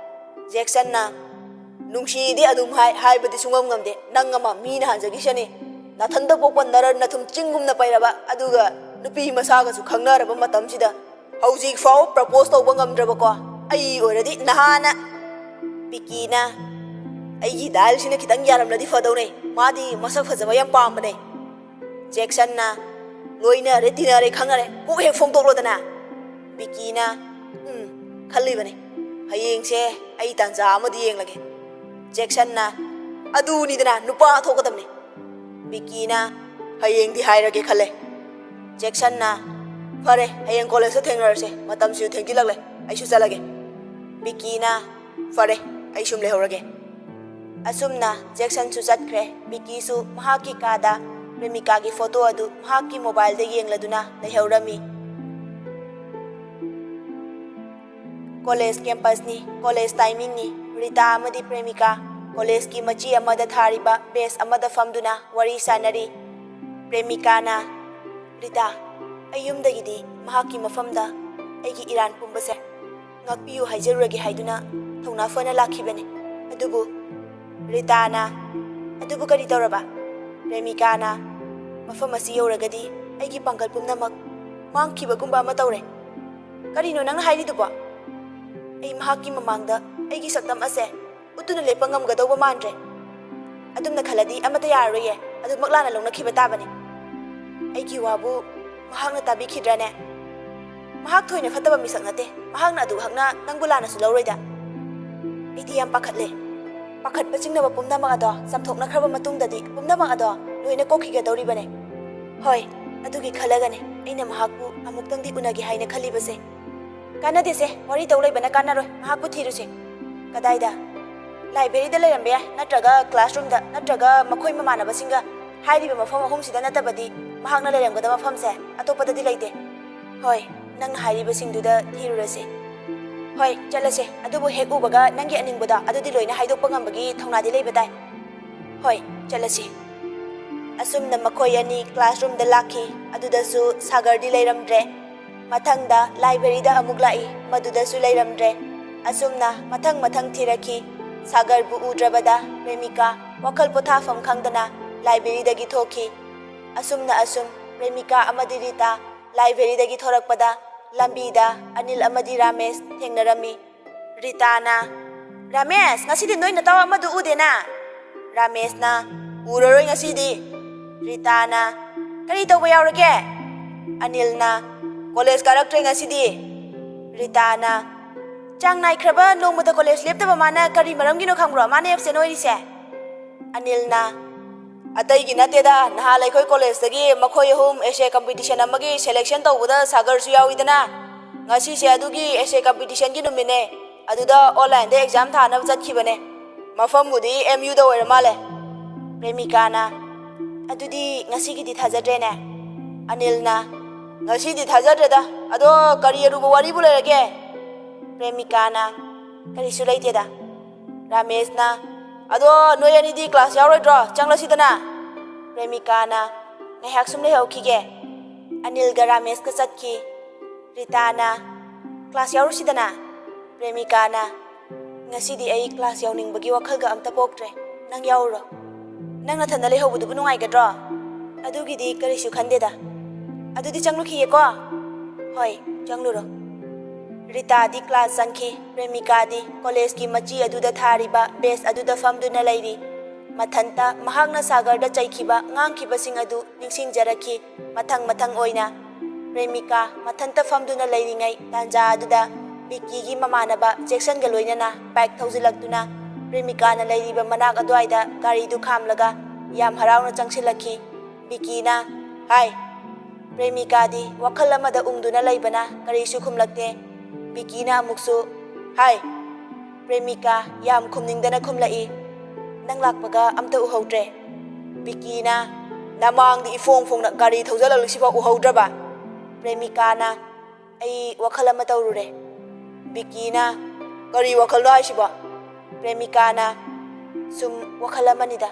ꯖꯦꯛꯁꯟꯅ, "ꯅꯨꯡꯁꯤꯗꯤ ꯑꯗꯨꯝ ꯍꯥꯏ, ꯍꯥꯏꯕꯗꯤ ꯁꯨꯡꯉꯝ ꯉꯝꯗꯦ꯫ ꯅꯪ ꯑꯃ ꯃꯤꯅ ꯍꯥꯟꯖꯈꯤꯁꯅꯤ꯫ ꯅꯥꯊꯟꯗ ꯄꯣꯛꯄ ꯅꯔꯟ ꯅꯊꯨꯝ ꯆꯤꯡꯒꯨꯝꯅ ꯄꯩꯔꯕ, ꯑꯗꯨꯒ ꯅꯨꯄꯤ ꯃꯁꯥꯒꯁꯨ ꯈꯪꯅꯔꯕ ꯃꯇꯝꯁꯤꯗ ꯍꯧꯖꯤꯛ ꯐꯥꯎ ꯄ꯭ꯔꯄꯣꯁ ꯇꯧꯕ ꯉꯝꯗ꯭ꯔꯕꯀꯣ? ꯑꯩ ꯑꯣꯏꯔꯗꯤ ꯅꯍꯥꯟꯅ꯫" ꯕꯤꯀꯤꯅ, "ꯑꯩꯒꯤ ꯗꯥꯏꯜꯁꯤꯅ ꯈꯤꯇꯪ ꯌꯥꯔꯝꯂꯗꯤ ꯐꯗꯧꯅꯦ꯫ ꯃꯥꯗꯤ ꯃꯁꯛ ꯐꯖꯕ ꯌꯥꯝ ꯄꯥꯝꯕꯅꯦ꯫" ꯖꯦꯛꯁꯟꯅ, "ꯂꯣꯏꯅꯔꯦ, ꯇꯤꯟꯅꯔꯦ, ꯈꯪꯅꯔꯦ, ꯀꯣꯛ ꯍꯦꯛ ꯐꯣꯡꯗꯣꯛꯂꯣꯗꯅ꯫" ꯕꯤꯀꯤꯅ, "ꯎꯝ, ꯈꯜꯂꯤꯕꯅꯦ꯫ ꯍꯌꯦꯡꯁꯦ ꯑꯩ ꯇꯥꯟꯖꯥ ꯑꯃꯗꯤ ꯌꯦꯡꯂꯒꯦ꯫" ꯖꯦꯛꯁꯟꯅ, "ꯑꯗꯨꯅꯤꯗꯅ ꯅꯨꯄꯥ ꯊꯣꯛꯀꯗꯕꯅꯤ꯫" ꯕꯤꯀꯤꯅ, "ꯍꯌꯦꯡꯗꯤ ꯍꯥꯏꯔꯒꯦ ꯈꯜꯂꯦ꯫" ꯖꯦꯛꯁꯟꯅ, "ꯐꯔꯦ, ꯍꯌꯦꯡ ꯀꯣꯂꯦꯖꯇ ꯊꯦꯡꯅꯔꯁꯦ꯫ ꯃꯇꯝꯁꯤꯁꯨ ꯊꯦꯡꯖꯤꯜꯂꯛꯂꯦ꯫ ꯑꯩꯁꯨ ꯆꯠꯂꯒꯦ꯫" ꯕꯤꯀꯤꯅ, "ꯐꯔꯦ, ꯑꯩ ꯁꯨꯝ ꯂꯩꯍꯧꯔꯒꯦ꯫" ꯑꯁꯨꯝꯅ ꯖꯦꯛꯁꯟꯁꯨ ꯆꯠꯈ꯭ꯔꯦ꯫ ꯕꯤꯀꯤꯁꯨ ꯃꯍꯥꯛꯀꯤ ꯀꯥꯗ ꯄ꯭ꯔꯦꯃꯤꯀꯥꯒꯤ ꯐꯣꯇꯣ ꯑꯗꯨ ꯃꯍꯥꯛꯀꯤ ꯃꯣꯕꯥꯏꯜꯗ ꯌꯦꯡꯂꯗꯨꯅ ꯂꯩꯍꯧꯔꯝꯃꯤ꯫ ꯀꯣꯂꯦꯖ ꯀꯦꯝꯄꯁꯅꯤ, ꯀꯣꯂꯦꯖ ꯇꯥꯏꯃꯤꯡꯅꯤ꯫ ꯔꯤꯇꯥ ꯑꯃꯗꯤ ꯄ꯭ꯔꯦꯃꯤꯀꯥ ꯀꯣꯂꯦꯖꯀꯤ ꯃꯆꯤ ꯑꯃꯗ ꯊꯥꯔꯤꯕ ꯕꯦꯟꯆ ꯑꯃꯗ ꯐꯝꯗꯨꯅ ꯋꯥꯔꯤ ꯁꯥꯅꯔꯤ꯫ ꯄ꯭ꯔꯦꯃꯤꯀꯥꯅ, "ꯔꯤꯇꯥ, ꯑꯩ ꯌꯨꯝꯗꯒꯤꯗꯤ ꯃꯍꯥꯛꯀꯤ ꯃꯐꯝꯗ ꯑꯩꯒꯤ ꯏꯔꯥꯟ ꯄꯨꯝꯕꯁꯦ ꯉꯥꯛꯄꯤꯌꯨ ꯍꯥꯏꯖꯔꯨꯔꯒꯦ ꯍꯥꯏꯗꯨꯅ ꯊꯧꯅꯥ ꯐꯅ ꯂꯥꯛꯈꯤꯕꯅꯤ꯫ ꯑꯗꯨꯕꯨ ꯔꯤꯇꯥꯅ, ꯑꯗꯨꯕꯨ ꯀꯔꯤ ꯇꯧꯔꯕ?" ꯄ꯭ꯔꯦꯃꯤꯀꯥꯅ, "ꯃꯐꯝ ꯑꯁꯤ ꯌꯧꯔꯒꯗꯤ ꯑꯩꯒꯤ ꯄꯥꯡꯒꯜ ꯄꯨꯝꯅꯃꯛ ꯃꯥꯡꯈꯤꯕꯒꯨꯝꯕ ꯑꯃ ꯇꯧꯔꯦ꯫" "ꯀꯔꯤꯅꯣ ꯅꯪꯅ ꯍꯥꯏꯔꯤꯗꯨꯕꯣ?" "ꯑꯩ ꯃꯍꯥꯛꯀꯤ ꯃꯃꯥꯡꯗ ꯑꯩꯒꯤ ꯁꯛꯇꯝ ꯑꯁꯦ ꯎꯠꯇꯨꯅ ꯂꯦꯞꯄ ꯉꯝꯒꯗꯧꯕ ꯃꯥꯟꯗ꯭ꯔꯦ꯫ ꯑꯗꯨꯝꯅ ꯈꯜꯂꯗꯤ ꯑꯃꯠꯇ ꯌꯥꯔꯔꯣꯏꯌꯦ, ꯑꯗꯨꯃꯛ ꯂꯥꯟꯅ ꯂꯧꯅꯈꯤꯕ ꯇꯥꯕꯅꯤ꯫ ꯑꯩꯒꯤ ꯋꯥꯕꯨ ꯃꯍꯥꯛꯅ ꯇꯥꯕꯤꯈꯤꯗ꯭ꯔꯅꯦ? ꯃꯍꯥꯛ ꯊꯣꯏꯅ ꯐꯠꯇꯕ ꯃꯤꯁꯛ ꯅꯠꯇꯦ, ꯃꯍꯥꯛꯅ ꯑꯗꯨ ꯍꯛꯅ ꯅꯪꯕꯨ ꯂꯥꯟꯅꯁꯨ ꯂꯧꯔꯣꯏꯗ꯫ ꯑꯩꯗꯤ ꯌꯥꯝ ꯄꯥꯈꯠꯂꯦ꯫ ꯄꯥꯈꯠꯄ ꯆꯤꯡꯅꯕ ꯄꯨꯝꯅꯃꯛ ꯑꯗꯣ ꯆꯥꯝꯊꯣꯛꯅꯈ꯭ꯔꯕ ꯃꯇꯨꯡꯗꯗꯤ ꯄꯨꯝꯅꯃꯛ ꯑꯗꯣ ꯂꯣꯏꯅ ꯀꯣꯛꯈꯤꯒꯗꯧꯔꯤꯕꯅꯦ꯫ ꯍꯣꯏ, ꯑꯗꯨꯒꯤ ꯈꯜꯂꯒꯅꯦ ꯑꯩꯅ ꯃꯍꯥꯛꯄꯨ ꯑꯃꯨꯛꯇꯪꯗꯤ ꯎꯅꯒꯦ ꯍꯥꯏꯅ ꯈꯜꯂꯤꯕꯁꯦ꯫ ꯀꯥꯟꯅꯗꯦꯁꯦ, ꯋꯥꯔꯤ ꯇꯧ ꯂꯩꯕꯅ ꯀꯥꯟꯅꯔꯣꯏ, ꯃꯍꯥꯛꯄꯨ ꯊꯤꯔꯨꯁꯦ꯫ ꯀꯗꯥꯏꯗ? ꯂꯥꯏꯕ꯭ꯔꯦꯔꯤꯗ ꯂꯩꯔꯝꯕ ꯌꯥꯏ, ꯅꯠꯇ꯭ꯔꯒ ꯀ꯭ꯂꯥꯁꯔꯨꯝꯗ, ꯅꯠꯇ꯭ꯔꯒ ꯃꯈꯣꯏ ꯃꯃꯥꯟꯅꯕꯁꯤꯡꯒ꯫ ꯍꯥꯏꯔꯤꯕ ꯃꯐꯝ ꯑꯍꯨꯝꯁꯤꯗ ꯅꯠꯇꯕꯗꯤ ꯃꯍꯥꯛꯅ ꯂꯩꯔꯝꯒꯗꯕ ꯃꯐꯝꯁꯦ ꯑꯇꯣꯞꯄꯗꯗꯤ ꯂꯩꯇꯦ꯫ ꯍꯣꯏ, ꯅꯪꯅ ꯍꯥꯏꯔꯤꯕꯁꯤꯡꯗꯨꯗ ꯊꯤꯔꯨꯔꯁꯤ꯫ ꯍꯣꯏ, ꯆꯠꯂꯁꯦ꯫ ꯑꯗꯨꯕꯨ ꯍꯦꯛ ꯎꯕꯒ ꯅꯪꯒꯤ ꯑꯅꯤꯡꯕꯗꯣ ꯑꯗꯨꯗꯤ ꯂꯣꯏꯅ ꯍꯥꯏꯗꯣꯛꯄ ꯉꯝꯕꯒꯤ ꯊꯧꯅꯥꯗꯤ ꯂꯩꯕ ꯇꯥꯏ꯫ ꯍꯣꯏ, ꯆꯠꯂꯁꯤ꯫ ꯑꯁꯨꯝꯅ ꯃꯈꯣꯏ ꯑꯅꯤ ꯀ꯭ꯂꯥꯁꯔꯨꯝꯗ ꯂꯥꯛꯈꯤ꯫ ꯑꯗꯨꯗꯁꯨ ꯁꯥꯒꯔꯗꯤ ꯂꯩꯔꯝꯗ꯭ꯔꯦ꯫ ꯃꯊꯪꯗ ꯂꯥꯏꯕ꯭ꯔꯦꯔꯤꯗ ꯑꯃꯨꯛ ꯂꯥꯛꯏ꯫ ꯃꯗꯨꯗꯁꯨ ꯂꯩꯔꯝꯗ꯭ꯔꯦ꯫ ꯑꯁꯨꯝꯅ ꯃꯊꯪ ꯃꯊꯪ ꯊꯤꯔꯛꯈꯤ꯫ ꯁꯥꯒꯔꯕꯨ ꯎꯗ꯭ꯔꯕꯗ ꯄ꯭ꯔꯦꯃꯤꯀꯥ ꯋꯥꯈꯜ ꯄꯣꯊꯥꯐꯝ ꯈꯪꯗꯅ ꯂꯥꯏꯕ꯭ꯔꯦꯔꯤꯗꯒꯤ ꯊꯣꯛꯈꯤ꯫ ꯑꯁꯨꯝꯅ ꯑꯁꯨꯝ ꯄ꯭ꯔꯦꯃꯤꯀꯥ ꯑꯃꯗꯤ ꯔꯤꯇꯥ ꯂꯥꯏꯕ꯭ꯔꯦꯔꯤꯗꯒꯤ ꯊꯣꯔꯛꯄꯗ ꯂꯝꯕꯤꯗ ꯑꯅꯤꯜ ꯑꯃꯗꯤ ꯔꯥꯃꯦꯁ ꯊꯦꯡꯅꯔꯝꯃꯤ꯫ ꯔꯤꯇꯥꯅ, "ꯔꯥꯃꯦꯁ, ꯉꯁꯤꯗꯤ ꯅꯣꯏ ꯅꯇꯥꯎ ꯑꯃꯗꯨ ꯎꯗꯦꯅ?" ꯔꯥꯃꯦꯁꯅ, "ꯎꯔꯔꯣꯏ ꯉꯁꯤꯗꯤ꯫" ꯔꯤꯇꯥꯅ, "ꯀꯔꯤ ꯇꯧꯕ ꯌꯥꯎꯔꯒꯦ?" ꯑꯅꯤꯜꯅ, "ꯀꯣꯂꯦꯖ ꯀꯥꯔꯛꯇ꯭ꯔꯦ ꯉꯁꯤꯗꯤ꯫" ꯔꯤꯇꯥꯅ, "ꯆꯥꯡ ꯅꯥꯏꯈ꯭ꯔꯕ ꯅꯣꯡꯃꯇ ꯀꯣꯂꯦꯖ ꯂꯦꯞꯇꯕ ꯃꯥꯅ ꯀꯔꯤ ꯃꯔꯝꯒꯤꯅꯣ ꯈꯪꯕ꯭ꯔꯣ ꯃꯥꯅ ꯑꯦꯞꯁꯦꯟ ꯑꯣꯏꯔꯤꯁꯦ?" ꯑꯅꯤꯜꯅ, "ꯑꯇꯩꯒꯤ ꯅꯠꯇꯦꯗ, ꯅꯍꯥꯟ ꯑꯩꯈꯣꯏ ꯀꯣꯂꯦꯖꯇꯒꯤ ꯃꯈꯣꯏ ꯑꯍꯨꯝ ꯑꯦꯁꯦ ꯀꯝꯄꯤꯇꯤꯁꯟ ꯑꯃꯒꯤ ꯁꯦꯂꯦꯛꯁꯟ ꯇꯧꯕꯗ ꯁꯥꯒꯔꯁꯨ ꯌꯥꯎꯏꯗꯅ, ꯉꯁꯤꯁꯦ ꯑꯗꯨꯒꯤ ꯑꯦꯁꯦ ꯀꯝꯄꯤꯇꯤꯁꯟꯒꯤ ꯅꯨꯃꯤꯠꯅꯦ, ꯑꯗꯨꯗ ꯑꯣꯟꯂꯥꯏꯟꯗ ꯑꯦꯛꯖꯥꯝ ꯊꯥꯅꯕ ꯆꯠꯈꯤꯕꯅꯦ꯫ ꯃꯐꯝꯕꯨꯗꯤ ꯑꯦꯝ ꯌꯨꯗ ꯑꯣꯏꯔ ꯃꯥꯜꯂꯦ꯫" ꯄ꯭ꯔꯦꯃꯤꯀꯥꯅ, "ꯑꯗꯨꯗꯤ ꯉꯁꯤꯒꯤꯗꯤ ꯊꯥꯖꯗ꯭ꯔꯦꯅꯦ?" ꯑꯅꯤꯜꯅ, "ꯉꯁꯤꯗꯤ ꯊꯥꯖꯗ꯭ꯔꯦꯗ, ꯑꯗꯣ ꯀꯔꯤ ꯑꯔꯨꯕ ꯋꯥꯔꯤꯕꯨ ꯂꯩꯔꯒꯦ?" ꯄ꯭ꯔꯦꯃꯤꯀꯥꯅ, "ꯀꯔꯤꯁꯨ ꯂꯩꯇꯦꯗ꯫" ꯔꯥꯃꯦꯁꯅ, "ꯑꯗꯣ ꯅꯣꯏ ꯑꯅꯤꯗꯤ ꯀ꯭ꯂꯥꯁ ꯌꯥꯎꯔꯣꯏꯗ꯭ꯔꯣ? ꯆꯪꯂꯁꯤꯗꯅ꯫" ꯄ꯭ꯔꯦꯃꯤꯀꯥꯅ, "ꯉꯥꯏꯍꯥꯛ ꯁꯨꯝ ꯂꯩꯍꯧꯈꯤꯒꯦ꯫" ꯑꯅꯤꯜꯒ ꯔꯥꯃꯦꯁꯀ ꯆꯠꯈꯤ꯫ ꯔꯤꯇꯥꯅ, "ꯀ꯭ꯂꯥꯁ ꯌꯥꯎꯔꯨꯁꯤꯗꯅ꯫" ꯄ꯭ꯔꯦꯃꯤꯀꯥꯅ, "ꯉꯁꯤꯗꯤ ꯑꯩ ꯀ꯭ꯂꯥꯁ ꯌꯥꯎꯅꯤꯡꯕꯒꯤ ꯋꯥꯈꯜꯒ ꯑꯝꯇ ꯄꯣꯛꯇ꯭ꯔꯦ꯫ ꯅꯪ ꯌꯥꯎꯔꯨꯔꯣ꯫ ꯅꯪ ꯅꯊꯟꯗ ꯂꯩꯍꯧꯕꯗꯨꯕꯨ ꯅꯨꯡꯉꯥꯏꯒꯗ꯭ꯔꯣ? ꯑꯗꯨꯒꯤꯗꯤ ꯀꯔꯤꯁꯨ ꯈꯟꯗꯦꯗ꯫ ꯑꯗꯨꯗꯤ ꯆꯪꯂꯨꯈꯤꯒꯦꯀꯣ꯫" "ꯍꯣꯏ, ꯆꯪꯂꯨꯔꯣ꯫" ꯔꯤꯇꯥꯗꯤ ꯀ꯭ꯂꯥꯁ ꯆꯪꯈꯤ꯫ ꯄ꯭ꯔꯦꯃꯤꯀꯥꯗꯤ ꯀꯣꯂꯦꯖꯀꯤ ꯃꯆꯤ ꯑꯗꯨꯗ ꯊꯥꯔꯤꯕ ꯕꯦꯟꯆ ꯑꯗꯨꯗ ꯐꯝꯗꯨꯅ ꯂꯩꯔꯤ꯫ ꯃꯊꯟꯇ ꯃꯍꯥꯛꯅ ꯁꯥꯒꯔꯗ ꯆꯩꯈꯤꯕ, ꯉꯥꯡꯈꯤꯕꯁꯤꯡ ꯑꯗꯨ ꯅꯤꯡꯁꯤꯡꯖꯔꯛꯈꯤ꯫ ꯃꯊꯪ ꯃꯊꯪ ꯑꯣꯏꯅ ꯄ꯭ꯔꯦꯃꯤꯀꯥ ꯃꯊꯟꯇ ꯐꯝꯗꯨꯅ ꯂꯩꯔꯤꯉꯩ ꯇꯥꯟꯖꯥ ꯑꯗꯨꯗ ꯕꯤꯀꯤꯒꯤ ꯃꯃꯥꯟꯅꯕ ꯖꯦꯛꯁꯟꯒ ꯂꯣꯏꯅꯅ ꯕꯥꯏꯛ ꯊꯧꯖꯤꯜꯂꯛꯇꯨꯅ ꯄ꯭ꯔꯦꯃꯤꯀꯥꯅ ꯂꯩꯔꯤꯕ ꯃꯅꯥꯛ ꯑꯗꯨꯋꯥꯏꯗ ꯒꯥꯔꯤꯗꯨ ꯈꯥꯝꯂꯒ ꯌꯥꯝ ꯍꯔꯥꯎꯅ ꯆꯪꯁꯤꯜꯂꯛꯈꯤ꯫ ꯕꯤꯀꯤꯅ, "ꯍꯥꯏ!" ꯄ꯭ꯔꯦꯃꯤꯀꯥꯗꯤ ꯋꯥꯈꯜ ꯑꯃꯗ ꯎꯪꯗꯨꯅ ꯂꯩꯕꯅ ꯀꯔꯤꯁꯨ ꯈꯨꯝꯂꯛꯇꯦ꯫ ꯕꯤꯀꯤꯅ ꯑꯃꯨꯛꯁꯨ, "ꯍꯥꯏ!" ꯄ꯭ꯔꯦꯃꯤꯀꯥ ꯌꯥꯝ ꯈꯨꯝꯅꯤꯡꯗꯅ ꯈꯨꯝꯂꯛꯏ, "ꯅꯪ ꯂꯥꯛꯄꯒ ꯑꯝꯇ ꯎꯍꯧꯗ꯭ꯔꯦ꯫" ꯕꯤꯀꯤꯅ, "ꯅꯃꯥꯡꯗꯤ ꯏꯐꯣꯡ ꯐꯣꯡꯅ ꯒꯥꯔꯤ ꯊꯧꯖꯜꯂꯛꯂꯤꯁꯤꯐꯥꯎ ꯎꯍꯧꯗ꯭ꯔꯕ?" ꯄ꯭ꯔꯦꯃꯤꯀꯥꯅ, "ꯑꯩ ꯋꯥꯈꯜ ꯑꯃ ꯇꯧꯔꯨꯔꯦ꯫" ꯕꯤꯀꯤꯅ, "ꯀꯔꯤ ꯋꯥꯈꯜꯅꯣ ꯍꯥꯏꯁꯤꯕꯣ?" ꯄ꯭ꯔꯦꯃꯤꯀꯥꯅ, "ꯁꯨꯝ ꯋꯥꯈꯜ ꯑꯃꯅꯤꯗ꯫"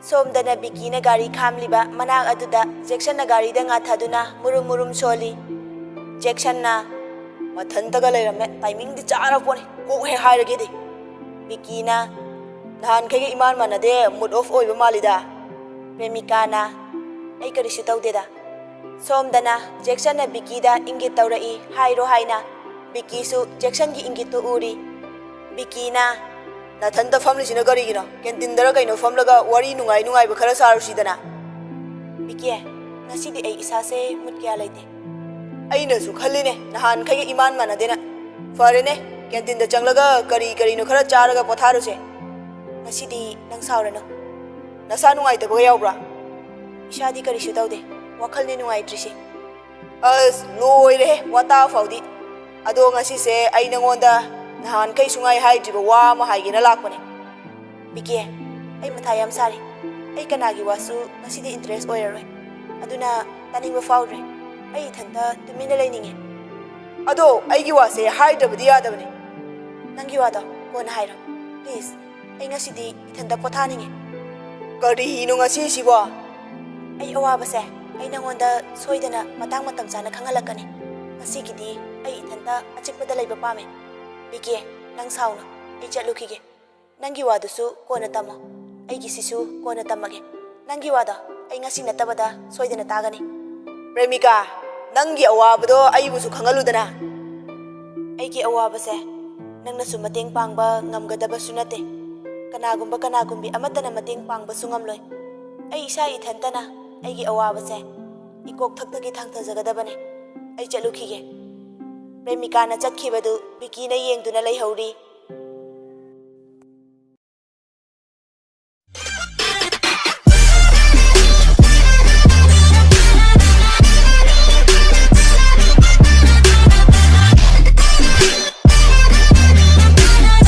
ꯁꯣꯝꯗꯅ ꯕꯤꯀꯤꯅ ꯒꯥꯔꯤ ꯈꯥꯝꯂꯤꯕ ꯃꯅꯥꯛ ꯑꯗꯨꯗ ꯖꯦꯛꯁꯟꯅ ꯒꯥꯔꯤꯗ ꯉꯥꯊꯗꯨꯅ ꯃꯨꯔꯨꯝ ꯃꯨꯔꯨꯝ ꯁꯣꯜꯂꯤ꯫ ꯖꯦꯛꯁꯟꯅ, "ꯃꯊꯟꯇꯒ ꯂꯩꯔꯝꯃꯦ, ꯇꯥꯏꯃꯤꯡꯗꯤ ꯆꯥꯔ ꯄꯣꯠꯅꯤ, ꯀꯣꯛ ꯍꯦꯛ ꯍꯥꯏꯔꯒꯦꯗꯤ꯫" ꯕꯤꯀꯤꯅ, "ꯅꯍꯥꯟꯈꯩꯒ ꯏꯃꯥꯟ ꯃꯥꯟꯅꯗꯦ, ꯃꯨꯗ ꯑꯣꯐ ꯑꯣꯏꯕ ꯃꯥꯜꯂꯤꯗ꯫" ꯄ꯭ꯔꯦꯃꯤꯀꯥꯅ, "ꯑꯩ ꯀꯔꯤꯁꯨ ꯇꯧꯗꯦꯗ꯫" ꯁꯣꯝꯗꯅ ꯖꯦꯛꯁꯟꯅ ꯕꯤꯀꯤꯗ ꯏꯪꯒꯤꯠ ꯇꯧꯔꯛꯏ, ꯍꯥꯏꯔꯣ ꯍꯥꯏꯅ꯫ ꯕꯤꯀꯤꯁꯨ ꯖꯦꯛꯁꯟꯒꯤ ꯏꯪꯒꯤꯠꯇꯨ ꯎꯔꯤ꯫ ꯕꯤꯀꯤꯅ, "ꯅꯊꯟꯇ ꯐꯝꯂꯤꯁꯤꯅ ꯀꯔꯤꯒꯤꯅꯣ? ꯀꯦꯟꯇꯤꯟꯗꯔ ꯀꯩꯅꯣ ꯐꯝꯂꯒ ꯋꯥꯔꯤ ꯅꯨꯡꯉꯥꯏ ꯅꯨꯡꯉꯥꯏꯕ ꯈꯔ ꯁꯥꯔꯨꯁꯤꯗꯅ꯫" "ꯕꯤꯀꯤ, ꯉꯁꯤꯗꯤ ꯑꯩ ꯏꯁꯥꯁꯦ ꯃꯨꯠ ꯀꯌꯥ ꯂꯩꯇꯦ꯫" "ꯑꯩꯅꯁꯨ ꯈꯜꯂꯤꯅꯦ, ꯅꯍꯥꯟꯈꯩꯒ ꯏꯃꯥꯟ ꯃꯥꯟꯅꯗꯦꯅ꯫ ꯐꯔꯦꯅꯦ, ꯀꯦꯟꯇꯤꯟꯗ ꯆꯪꯂꯒ ꯀꯔꯤ ꯀꯔꯤꯅꯣ ꯈꯔ ꯆꯥꯔꯒ ꯄꯣꯊꯥꯔꯨꯁꯦ꯫ ꯉꯁꯤꯗꯤ ꯅꯪ ꯁꯥꯎꯔꯅꯨ꯫ ꯅꯁꯥ ꯅꯨꯡꯉꯥꯏꯇꯕꯒ ꯌꯥꯎꯕ꯭ꯔꯥ?" "ꯏꯁꯥꯗꯤ ꯀꯔꯤꯁꯨ ꯇꯧꯗꯦ, ꯋꯥꯈꯜꯅꯤ ꯅꯨꯡꯉꯥꯏꯇ꯭ꯔꯤꯁꯦ꯫" "ꯑꯁ, ꯂꯣꯏꯔꯦꯍꯦ, ꯋꯥꯇꯥ ꯐꯥꯎꯗꯤ꯫ ꯑꯗꯣ ꯉꯁꯤꯁꯦ ꯑꯩ ꯅꯉꯣꯟꯗ ꯅꯍꯥꯟꯈꯩ ꯁꯨꯡꯍꯥꯏ ꯍꯥꯏꯗ꯭ꯔꯤꯕ ꯋꯥ ꯑꯃ ꯍꯥꯏꯒꯦꯅ ꯂꯥꯛꯄꯅꯦ꯫" "ꯕꯤꯀꯤ, ꯑꯩ ꯃꯊꯥ ꯌꯥꯝ ꯁꯥꯔꯤ꯫ ꯑꯩ ꯀꯅꯥꯒꯤ ꯋꯥꯁꯨ ꯉꯁꯤꯗꯤ ꯏꯟꯇꯔꯦꯁ ꯑꯣꯏꯔꯔꯣꯏ꯫ ꯑꯗꯨꯅ ꯇꯥꯅꯤꯡꯕ ꯐꯥꯎꯗ꯭ꯔꯦ꯫ ꯑꯩ ꯏꯊꯟꯇ ꯇꯨꯃꯤꯟꯅ ꯂꯩꯅꯤꯡꯉꯦ꯫" "ꯑꯗꯣ ꯑꯩꯒꯤ ꯋꯥꯁꯦ ꯍꯥꯏꯗ꯭ꯔꯕꯗꯤ ꯌꯥꯗꯕꯅꯦ꯫" "ꯅꯪꯒꯤ ꯋꯥꯗꯣ ꯀꯣꯟꯅ ꯍꯥꯏꯔꯣ꯫ ꯄ꯭ꯂꯤꯖ, ꯑꯩ ꯉꯁꯤꯗꯤ ꯏꯊꯟꯇ ꯄꯣꯊꯥꯅꯤꯡꯉꯦ꯫" "ꯀꯔꯤꯅꯣ ꯉꯁꯤꯁꯤꯕꯣ?" "ꯑꯩ ꯑꯋꯥꯕꯁꯦ ꯑꯩ ꯅꯉꯣꯟꯗ ꯁꯣꯏꯗꯅ ꯃꯇꯥꯡ ꯃꯇꯝ ꯆꯥꯅ ꯈꯪꯍꯜꯂꯛꯀꯅꯤ꯫ ꯉꯁꯤꯒꯤꯗꯤ ꯑꯩ ꯏꯊꯟꯇ ꯑꯆꯤꯛꯄꯗ ꯂꯩꯕ ꯄꯥꯝꯃꯦ꯫ ꯕꯤꯀꯤ, ꯅꯪ ꯁꯥꯎꯅꯨ, ꯑꯩ ꯆꯠꯂꯨꯈꯤꯒꯦ꯫ ꯅꯪꯒꯤ ꯋꯥꯗꯨꯁꯨ ꯀꯣꯟꯅ ꯇꯝꯃꯣ, ꯑꯩꯒꯤꯁꯤꯁꯨ ꯀꯣꯟꯅ ꯇꯝꯃꯒꯦ꯫ ꯅꯪꯒꯤ ꯋꯥꯗꯣ ꯑꯩ ꯉꯁꯤ ꯅꯠꯇꯕꯗ ꯁꯣꯏꯗꯅ ꯇꯥꯒꯅꯤ꯫" "ꯄ꯭ꯔꯦꯃꯤꯀꯥ, ꯅꯪꯒꯤ ꯑꯋꯥꯕꯗꯣ ꯑꯩꯕꯨꯁꯨ ꯈꯪꯍꯜꯂꯨꯗꯅ꯫" ꯑꯩꯒꯤ ꯑꯋꯥꯕꯁꯦ ꯅꯪꯅꯁꯨ ꯃꯇꯦꯡ ꯄꯥꯡꯕ ꯉꯝꯒꯗꯕꯁꯨ ꯅꯠꯇꯦ꯫ ꯀꯅꯥꯒꯨꯝꯕ ꯀꯅꯥꯒꯨꯝꯕꯤ ꯑꯃꯠꯇꯅ ꯃꯇꯦꯡ ꯄꯥꯡꯕꯁꯨ ꯉꯝꯂꯣꯏ꯫ ꯑꯩ ꯏꯁꯥ ꯏꯊꯟꯇꯅ ꯑꯩꯒꯤ ꯑꯋꯥꯕꯁꯦ ꯏꯀꯣꯛ ꯊꯛꯇꯒꯤ ꯊꯥꯡꯊꯖꯒꯗꯕꯅꯦ꯫ ꯑꯩ ꯆꯠꯂꯨꯈꯤꯒꯦ꯫ ꯄ꯭ꯔꯦꯃꯤꯀꯥꯅ ꯆꯠꯈꯤꯕꯗꯨ ꯕꯤꯀꯤꯅ ꯌꯦꯡꯗꯨꯅ ꯂꯩꯍꯧꯔꯤ꯫